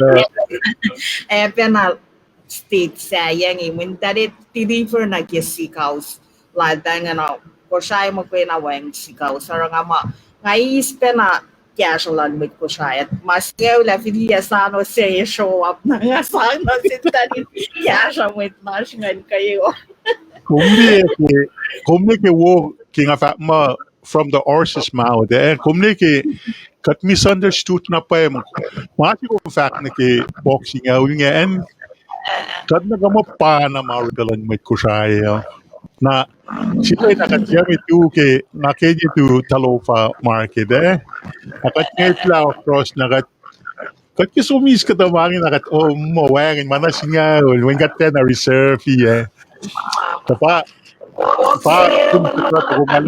ac pacna state sahyac inge, mweyen tuh deliver nuh ke steakhouse laltahl ingena, Kosrae muhkwena wacngihn steakhouse, oruh nga ma, nga eis pacna kahsruh luhn mwet Kosrae, ma singucul ah fihliyac sano se show up na nga sang nuh sin tuh in kahsruh mwet lasr ingacn kwewa. Kom liye ke, kom liye ke wo ke nga fahk muh from the horse's mouth, eh, kom liye ke kuht misunderstood na pwacye, ma se kom fahk nuh ke pork singucul inge, acn kuht nuh kuh muh pa na ma orekma luhn mwet Kosrae uh. Na sifacna kuht yame tu ke, nga ke ye tu Talofa market, eh, na kuht ngwetlah across na kuht, kuht ke som eis kuhtuh ma inge na kuht, oh, muh wacngihn ma na singucul, mweyen kuht tiacna reserve-i, eh. Tuh pa, pa, kom, kom, kom,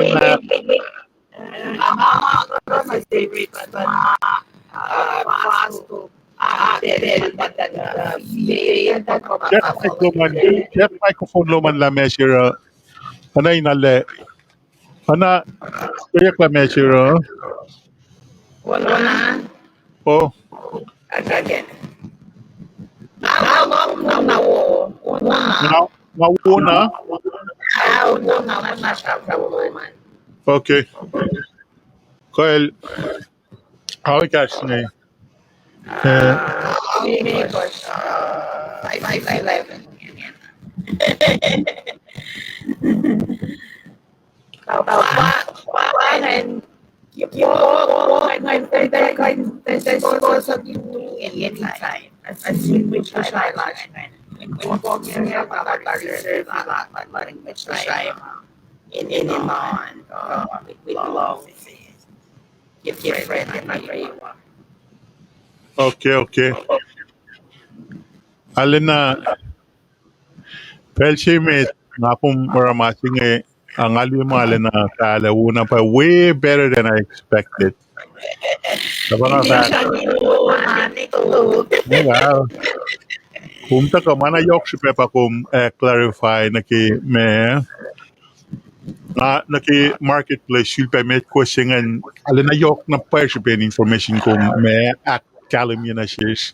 Check microphone lom an, check microphone lom an lah measure. Ana in ale. Ana, check lah measure. Oh. Na, na wona. Okay. Kal. Ao, kahs inge. Eh, Okay, okay. Arulacna, pacl se met, nga kom oruh ma se inge, a nga liye ma arulacna, kalwacna pa way better than I expected. Kom tuhkuh ma na yohk srihpac pa kom, eh, clarify nuh ke ma nga nuh ke marketplace sulpac met kowos se ingacn, arulacna yohk na pwacye srihpen information kom ma ahkkahlwemye nuh sesr.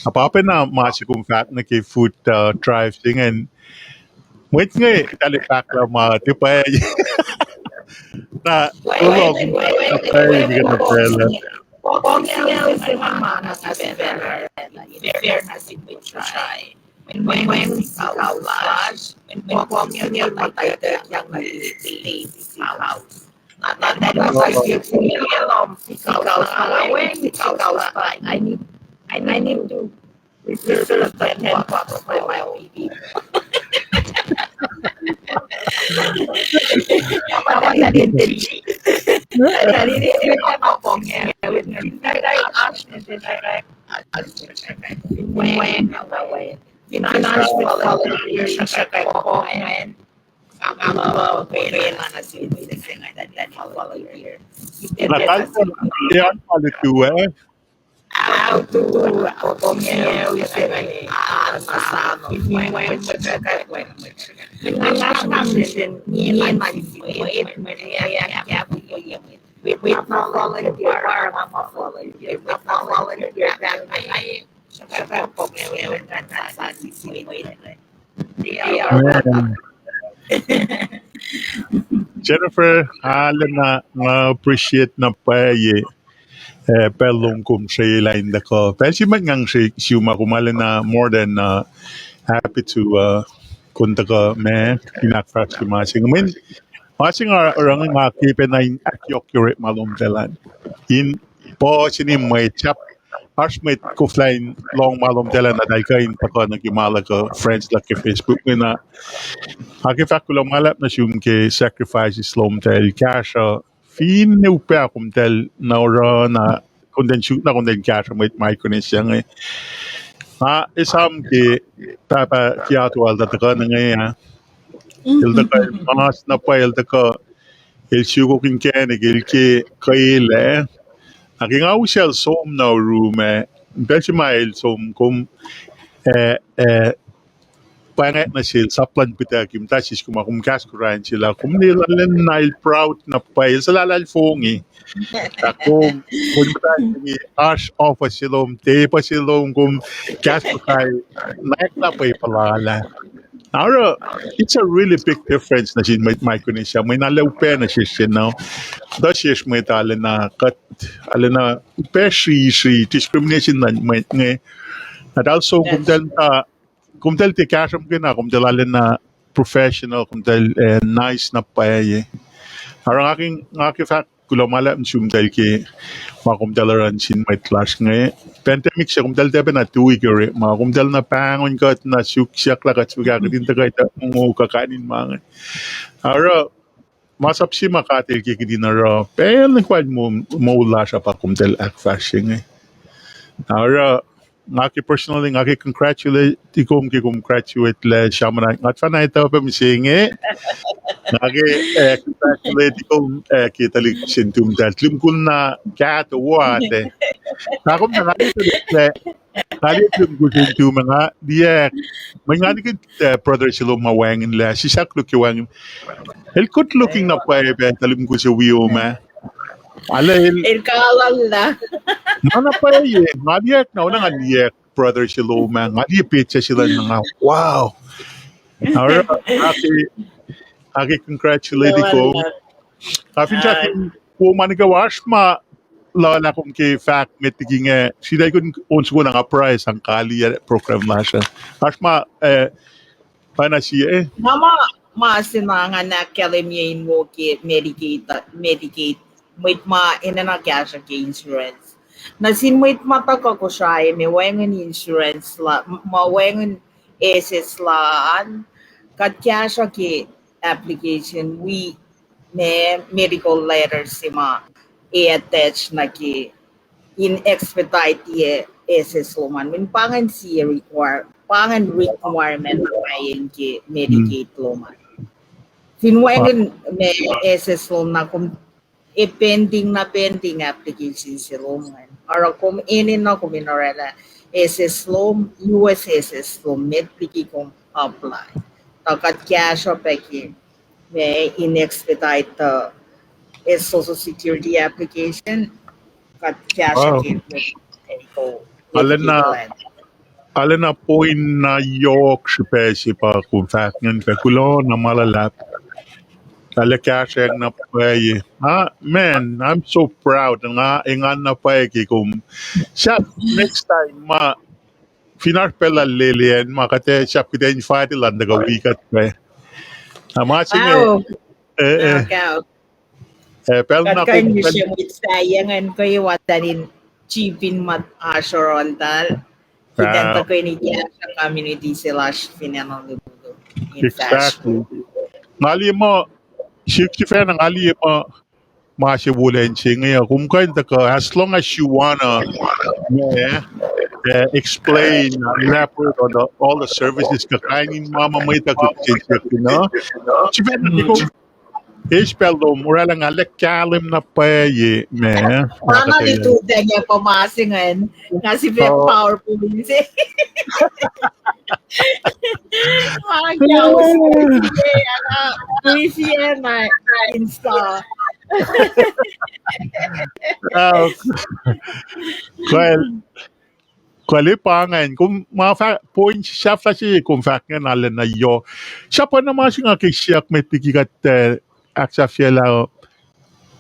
Na pa pacna ma se kom fahk nuh ke food, uh, drive se ingacn. Mwet inge tali fahk lah ma tiac pwacye. Na, I need, I need to reserve the ten bucks for my baby. Na kalta, e an palu tu, eh? Jennifer, arulacna nga appreciate na pwacye, eh, pacl lom kom srwaclah in tuhkuh. Pacl se met ngan srihke sum ah, kom arulacna more than, uh, happy to, uh, kom tuhkuh ma in ahkfahsrye ma se inge. Mweyen ma se nga oruh inge nga ke pacna in ahkyohkye orekma lomtahl an. In puhsini mwet sahp, oasr mwet koflah in lohng ma lomtahl an, eltahl kuh in tuhkuh nuh ke ma luhk uh, friends luhk ke Facebook ingena. Nga ke fahk kuloh ma luhlahp nuh sum ke sacrifices lomtahl kahsruh, finne upac komtahl na oruh na, komtahl suk na komtahl kahsruh mwet Micronesia inge. Nga esam ke pahpah ke atuh el tuhkuh nuh inge ah. El tuhkuh el mas na pwacye, el tuhkuh el sukok inkacnek, el ke kwelah. Na ke nga usacl som nuh room ah, pacl se ma el som kom, eh, eh, pwacngak nuh sel, sap luhn pituhki, muhta siskom ah, kom kahs kuhran sel ah, kom ne lal na el proud na pwacye, el suhlahlahlfongi. Na kom, kom muhta inge, oasr office se lom, table se lom, kom kahs kuhran, na ekla pwacye puhla lah. Na oruh, it's a really big difference nuh sin mwet Micronesia, mweyen arlac upac nuh sesr se na. Tuh sesr mwet arulacna kuht, arulacna upac sri, sri discrimination luhn mwet inge. Na eltahl som, komtahl, uh, komtahl tiac kahsruh muhkwena, komtahl arulacna professional, komtahl, eh, nice na pwacye. Oruh nga ke, nga ke fahk kuloh ma luhlahp nuh sumtahl ke ma komtahl oruh nuh sin mwet lasr inge. Pandemic se komtahl tiac pacna tui ke orekma, komtahl na pahngon kuht, na suk siyuck lah kuht suk ah, kuht in tuhkuh tuh mongo kuh kain in ma inge. Oruh, masap se ma God El ke kihtin oruh pacl nuh kwewa moul lasr uh pa komtahl ahkfahsrye inge. Oruh, nga ke personally, nga ke congratulate kom ke kom graduate lah sramsram, nga fahna etuh pac mihsenge. Nga ke, eh, congratulate kom, eh, ke tuhlihk se nuhtum, tuhlihk lihmkul na kahto wate. Na kom na nga ke tuhlihk lah, nga liye tuhlihk lihmkul se nuhtum ah, nga liye, mweyen nga nikihn, eh, brother se lom ma wacngihnlac, sislah luhk ke wacngihn. El good looking na pwacye pac, tuhlihk lihmkul se wi kom ah. Arlac el, el kalalla. Ma na pwacye, nga liye, na oacna nga liye brother se lom ah, nga liye picture se lal na nga, wow. Oruh, nga ke, nga ke congratulate kom. Nga fin srihke, wo ma nuh kwewa oasr ma luhlahp kom ke fahk met liki inge, sritacl kun on soko na nga pruhe sang kaliyac program lasr uh. Oasr ma, eh, pacna sie, eh? Na ma, ma se na nga ahkkahlwemye in wo ke Medicaid, Medicaid, mwet ma enenuh kahsruh ke insurance. Nuh sin mwet ma tuhkuh Kosrae ma wacngihn insurance la, ma wacngihn assess lal an, kuht kahsruh ke application wi ma medical letter se ma ac attach nuh ke in expedite-ye assess lom an. Mweyen pa ingacn sie require, pa ingacn requirement na pwacye ke Medicaid lom an. Fin wacngihn ma assess lom na kom, e pending na pending application se lom ingacn. Oruh kom enenuh kom in orwaclah assess lom, U S assess lom, met liki kom apply. Tuh kuht kahsruh pac ke ma in expedite the, eh, Social Security application, kuht kahsruh ke, eh, arulacna point na yohk srihpac se pa kom fahk ingacn pac, kuloh na ma luhlahp. Arlac kahsrweyang na pwacye. Ah, man, I'm so proud. Nga engan na pwacye ke kom. Sahp next time ma fin oasr pacl lal lele an ma kuht ac sahp kuht ac invite elan tuhkuh wi kuht pac. Na ma se inge, eh, eh, pacl na kom kuh in use mwet sahyac ingacn kwewa tuh in chip in ma oasr yohrohltahl. Kuht in tuhkuh in kahsruh community se lasr fin acn Honolulu. Exactly. Nga liye muh, sik sifacna nga liye muh, ma se wolacna se inge uh, kom kuh in tuhkuh, as long as you wanna, ma, uh, explain, uh, elaborate on the, all the services kuh kain in ma ma mwet uh kuh kihsen siyuck na. Sifacna kom eis pacl lom oraclah nga lah kahlwem na pwacye ma. Nga na lituhtacng pa ma se ingacn, nga sifilpac PowerPoint se. Brief ye na install. Kal, kal pa ingacn, kom ma fahk point sahflah se kom fahk ingacn arulacna yohk. Sahp na ma se nga ke siyuck met liki kuht, eh, ahksahfyelah,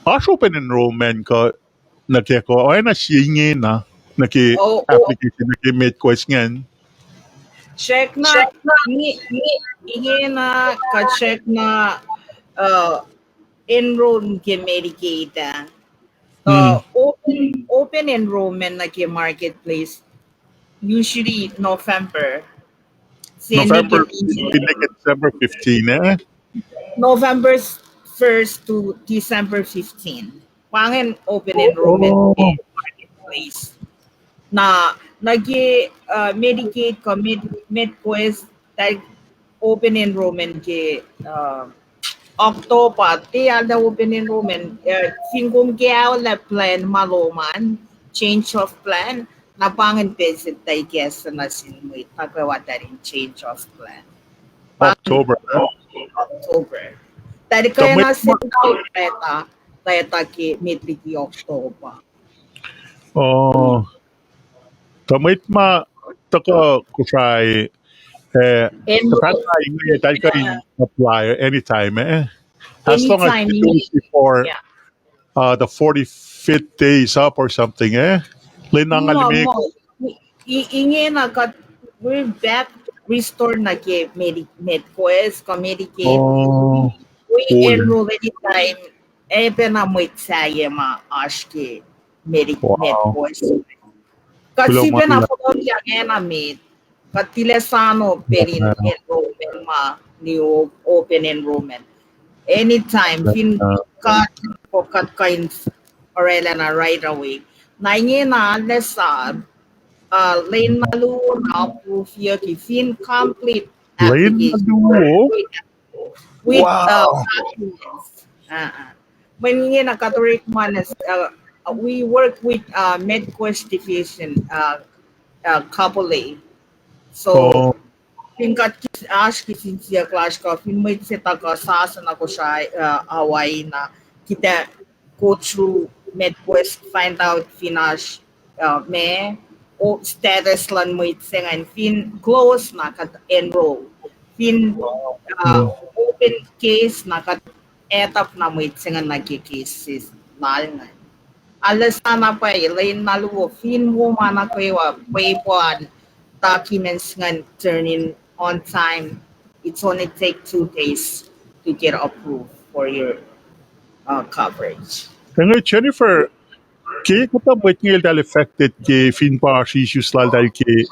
oasr open enrollment kuh nuh ke kuh oacna sie ingena nuh ke application nuh ke MedQuest ingacn? Srackna, ingena kuht srackna, uh, enroll ke Medicaid ah. Uh, open, open enrollment nuh ke marketplace usually November. November fifteen, eh? November first to December fifteen. Pa ingacn open enrollment ke marketplace. Na, nuh ke, uh, Medicaid kuh Med-, MedQuest, that open enrollment ke, uh, October, tiac arulacna open enrollment, uh, fin kom ke aolah plan ma lom an, change of plan, na pa ingacn pacl se tuh ikacslah nuh sin mwet nuh kwewa tuh in change of plan. October, eh? October. Tuh ikacslah nuh sin mwet, tuh ke met liki October. Oh. Tuh mwet ma tuhkuh Kosrae, eh, tuh fahk na inge eltahl kuh in apply anytime, eh? As long as two days before, uh, the forty-fifth day is up or something, eh? Lwen na nga limekohsr. Ingena kuht, we're back, restore nuh ke Medi-, MedQuest kuh Medicaid. We enroll anytime. Ac pacna mwet sahyac ma oasr ke Medi-, MedQuest. Kuht sifacna fohlohkyak acna met, kuht tilac sano pacl in enrollment ma new open enrollment. Anytime, fin kuht, kuht kuh in oraclah na right away. Na ingena lah sahp, uh, lwen na luo na approve-yucki fin complete application with, uh, documents. Mweyen ingena kuht orekma, uh, we work with, uh, MedQuest division, uh, uh, Kapolei. So, fin kuht kis-, oasr kihsen siyuck lasr kuh fin mwet se tuhkuh sasuc na Kosrae, uh, Hawaii na, kuht ac go through MedQuest, find out fin oasr, uh, ma, o, status luhn mwet se ingacn, fin close na kuht enroll. Fin, uh, open case na kuht add up na mwet se ingacn nuh ke cases lal ingacn. Arlac sa na pwacye, lwen na luo, fin wo ma nuh kwewa, pwepuh an, documents ingacn turn in on time, it's only take two days to get approved for your, uh, coverage. Inge Jennifer, ke kuhtuh mwet inge eltahl affected ke fin pa oasr issues laltahl ke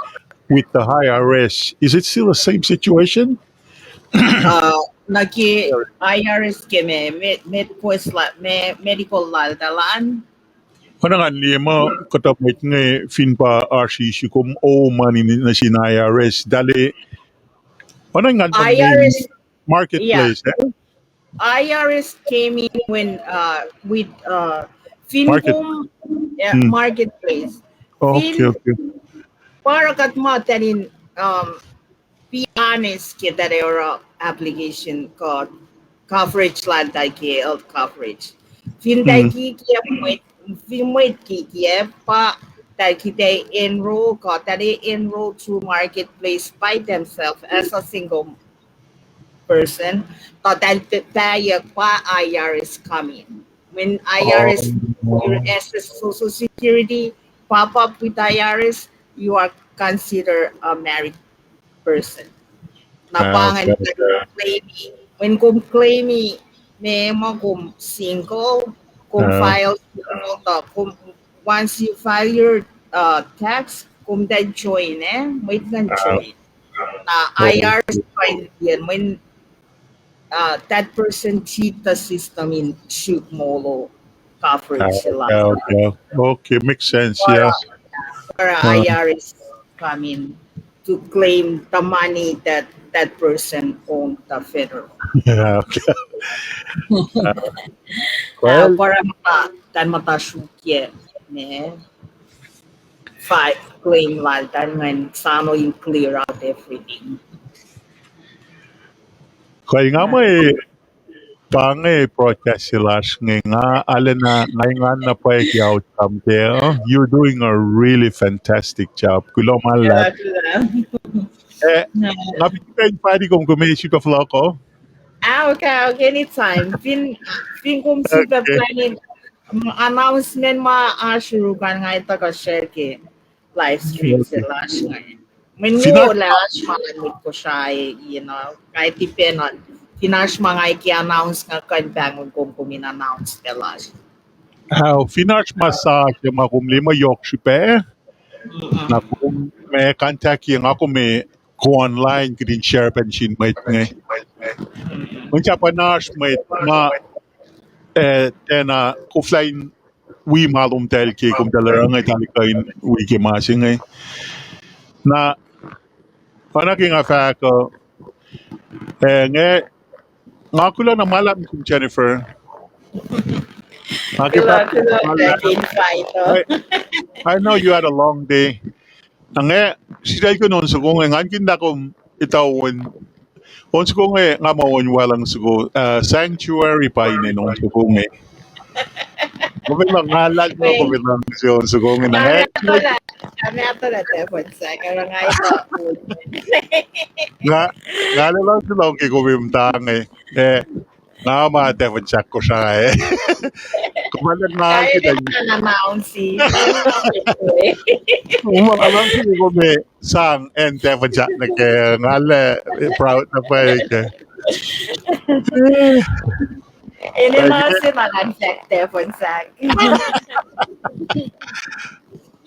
with the I R S, is it still the same situation? Uh, nuh ke I R S ke me, me, MedQuest la-, me, medical laltahl an. Oacna ngan liye muh kuhtuh mwet inge fin pa oasr issue kom owe money nuh sin I R S, tahl, oacna ngan I R S marketplace, eh? I R S came in when, uh, with, uh, fin kom, uh, marketplace. Fin pa oruh kuht muhtahl in, um, be honest ke tahl oruh application kuh coverage laltahl ke health coverage. Fin tahl kikiacp, mwet, fin mwet kikiacp pa tahl kuht ac enroll kuh tahl ac enroll through marketplace by themselves as a single person, kuh tahl pahyuck pa I R S come in. When I R S, your S S Social Security pop up with I R S, you are considered a married person. Na pa ingacn claim, when kom claim, ma, ma kom single, kom file, kom, once you file your, uh, tax, kom then join, eh, mwet ingacn join. Na I R S join, when uh, that person cheat the system in suk molo coverage. Okay, makes sense, yeah. Or, uh, I R S I mean, to claim the money that that person owed the federal. Yeah, okay. Uh, well, pa oruh muhta, tahl muhta sruokyac, ne, file claim lal, tahl ingacn soano in clear out everything. Kuh nga mwe pa inge broadcast se lasr inge, nga arulacna, nga engan na pwacye ke outcome ke, uh, you're doing a really fantastic job. Kuloh ma luhlahp. Eh, nga fin kuh in invite kom, kom ac sifilpac fohlohk uh? Ah, okay, okay, anytime. Fin, fin kom sifilpac planning, mm, announcement ma oasr yurukan, nga ac tuhkuh share ke live stream se lasr inge. Mweyen fin oasr ma luhn mwet Kosrae, you know, nga ac tipen on. Fin oasr ma nga ac ke announce, nga kuh in pahngon kom, kom in announce pac lasr. Fin oasr ma sa se ma kom liye ma yohk srihpac, na kom ma contact-i nga, kom ac go online kuht in share pac nuh sin mwet inge. Mweyen sahp oasr mwet ma, eh, tiacna koflah in wi ma lomtahl ke, komtahl oruh inge, tahl kuh in wi ke ma se inge. Na, oacna ke nga fahk uh, eh, inge, nga kuloh na ma luhlahp kom, Jennifer. Nga ke fahk, I know you had a long day. Inge, sritacl ke on soko inge, ngan kihnlah kom etuh on, on soko inge, nga muh on wacluhng soko, uh, sanctuary pa inen on soko inge. Kom fin luhngse, nga luhlahlfongi kom fin luhngse on soko inge, na nga, nga, nga luhlahlfongi luhngse ke kom in muhta inge. Eh, nga ma Tafon Sak Kosrae. Kom arlac nga, nga luhlahlfongi kom in sang acn Tafon Sak nuh kac, nga arlac proud na pwacye kac. Enenuh se ma luhn Tafon Sak.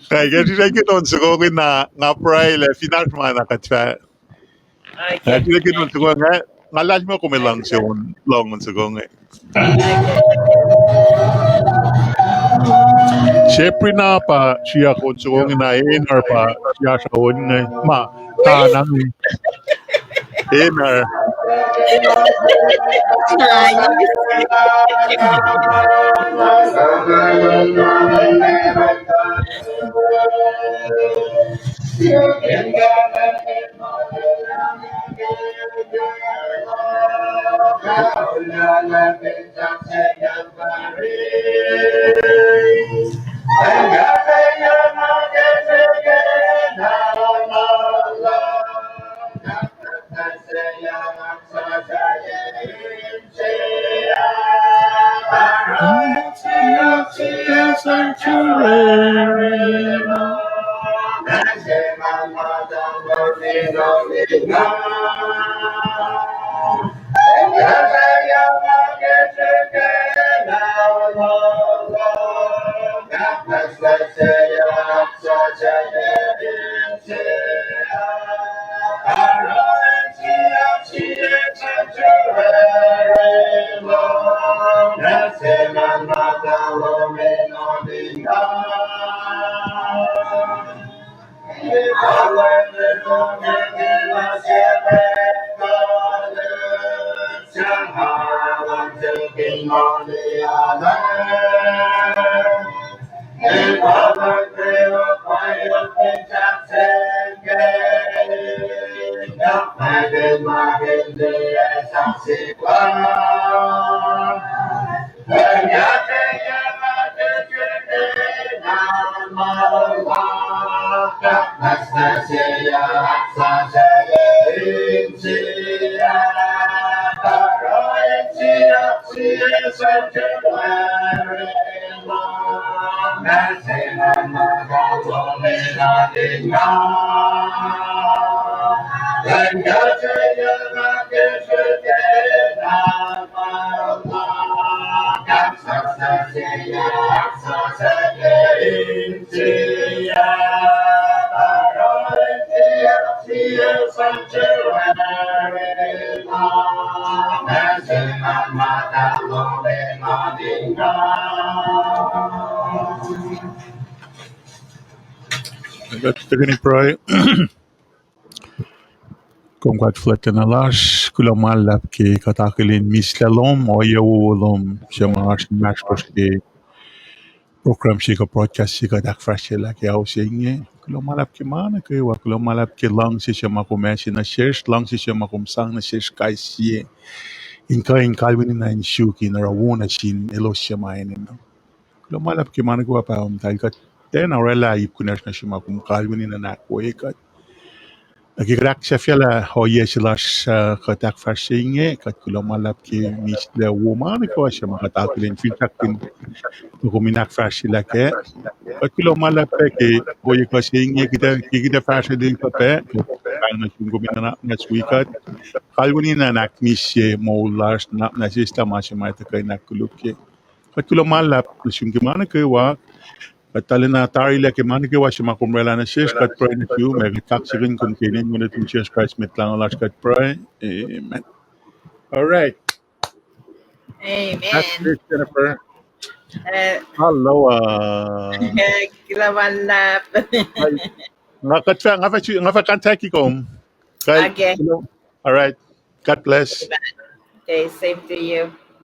Kac, ke sritacl ke on soko inge, na nga pruhe lah fin oasr ma na kuht fah, eh, sritacl ke on soko inge, nga luhlahlfongi kom in luhngse on, lohng on soko inge. Seprina pa siyuck on soko inge, na Einar pa siyuck on inge, ma, tanang. Einar. Kuht tuhkweni pruhe. Kom God fuhlwactlacna lasr, kuloh ma luhlahp ke kuht akihlen mihslac lom, ohiyac wowo lom, suc ma oasr inmahsrlosr ke program se kuh broadcast se kuht ahkfahsryelah ke ao se inge. Kuloh ma luhlahp ke ma nuh kwewa, kuloh ma luhlahp ke luhngse suc ma kom ase nuh sesr, luhngse suc ma kom sang nuh sesr kais sie, in kuh in kalweni na in suk in oruh wo nuh sin elos suc ma enenuh. Kuloh ma luhlahp ke ma nuh kwewa, Pahpah muhtahl, kuht tiacna orwaclah ip kunacsr nuh sum ma kom kalweni nuhnak we kuht. Nuh ke kuht ahksahfyelah ohiyac se lasr, uh, kuht ahkfahsrye inge, kuht kuloh ma luhlahp ke mihslac wo ma nuh kwewa suc ma kuht akihlen finsrak in, ma kom in ahkfahsryelah kac. Kuht kuloh ma luhlahp pac ke ohiyac kuh se inge, kuht ac, ke kuht ac fahsrwelihk pac, kuht pahng nuh sum kom in nuhnak muhnahs wi kuht. Kalweni na in ahkmihsye moul lasr, nuhnak muhnahs, eslah ma se ma tuhkuh in ahkkolukye. Kuht kuloh ma luhlahp nuh sum ke ma nuh kwewa. Kuht arulacna tarilac ke ma nuh kwewa suc ma kom orwaclah nuh sesr, kuht pruhe nuh sum, ac kuht kaksakihn kom ke inen Wen nuhtum Jisus Kraist Mwet Lahngo lasr kuht pruhe. Amen. All right. Amen. That's it, Jennifer. Uh, Hello, uh, kuloh ma luhlahp. Nga kuht fah, nga fah, nga fah contact kom. Okay. All right. God bless. Okay, same to you.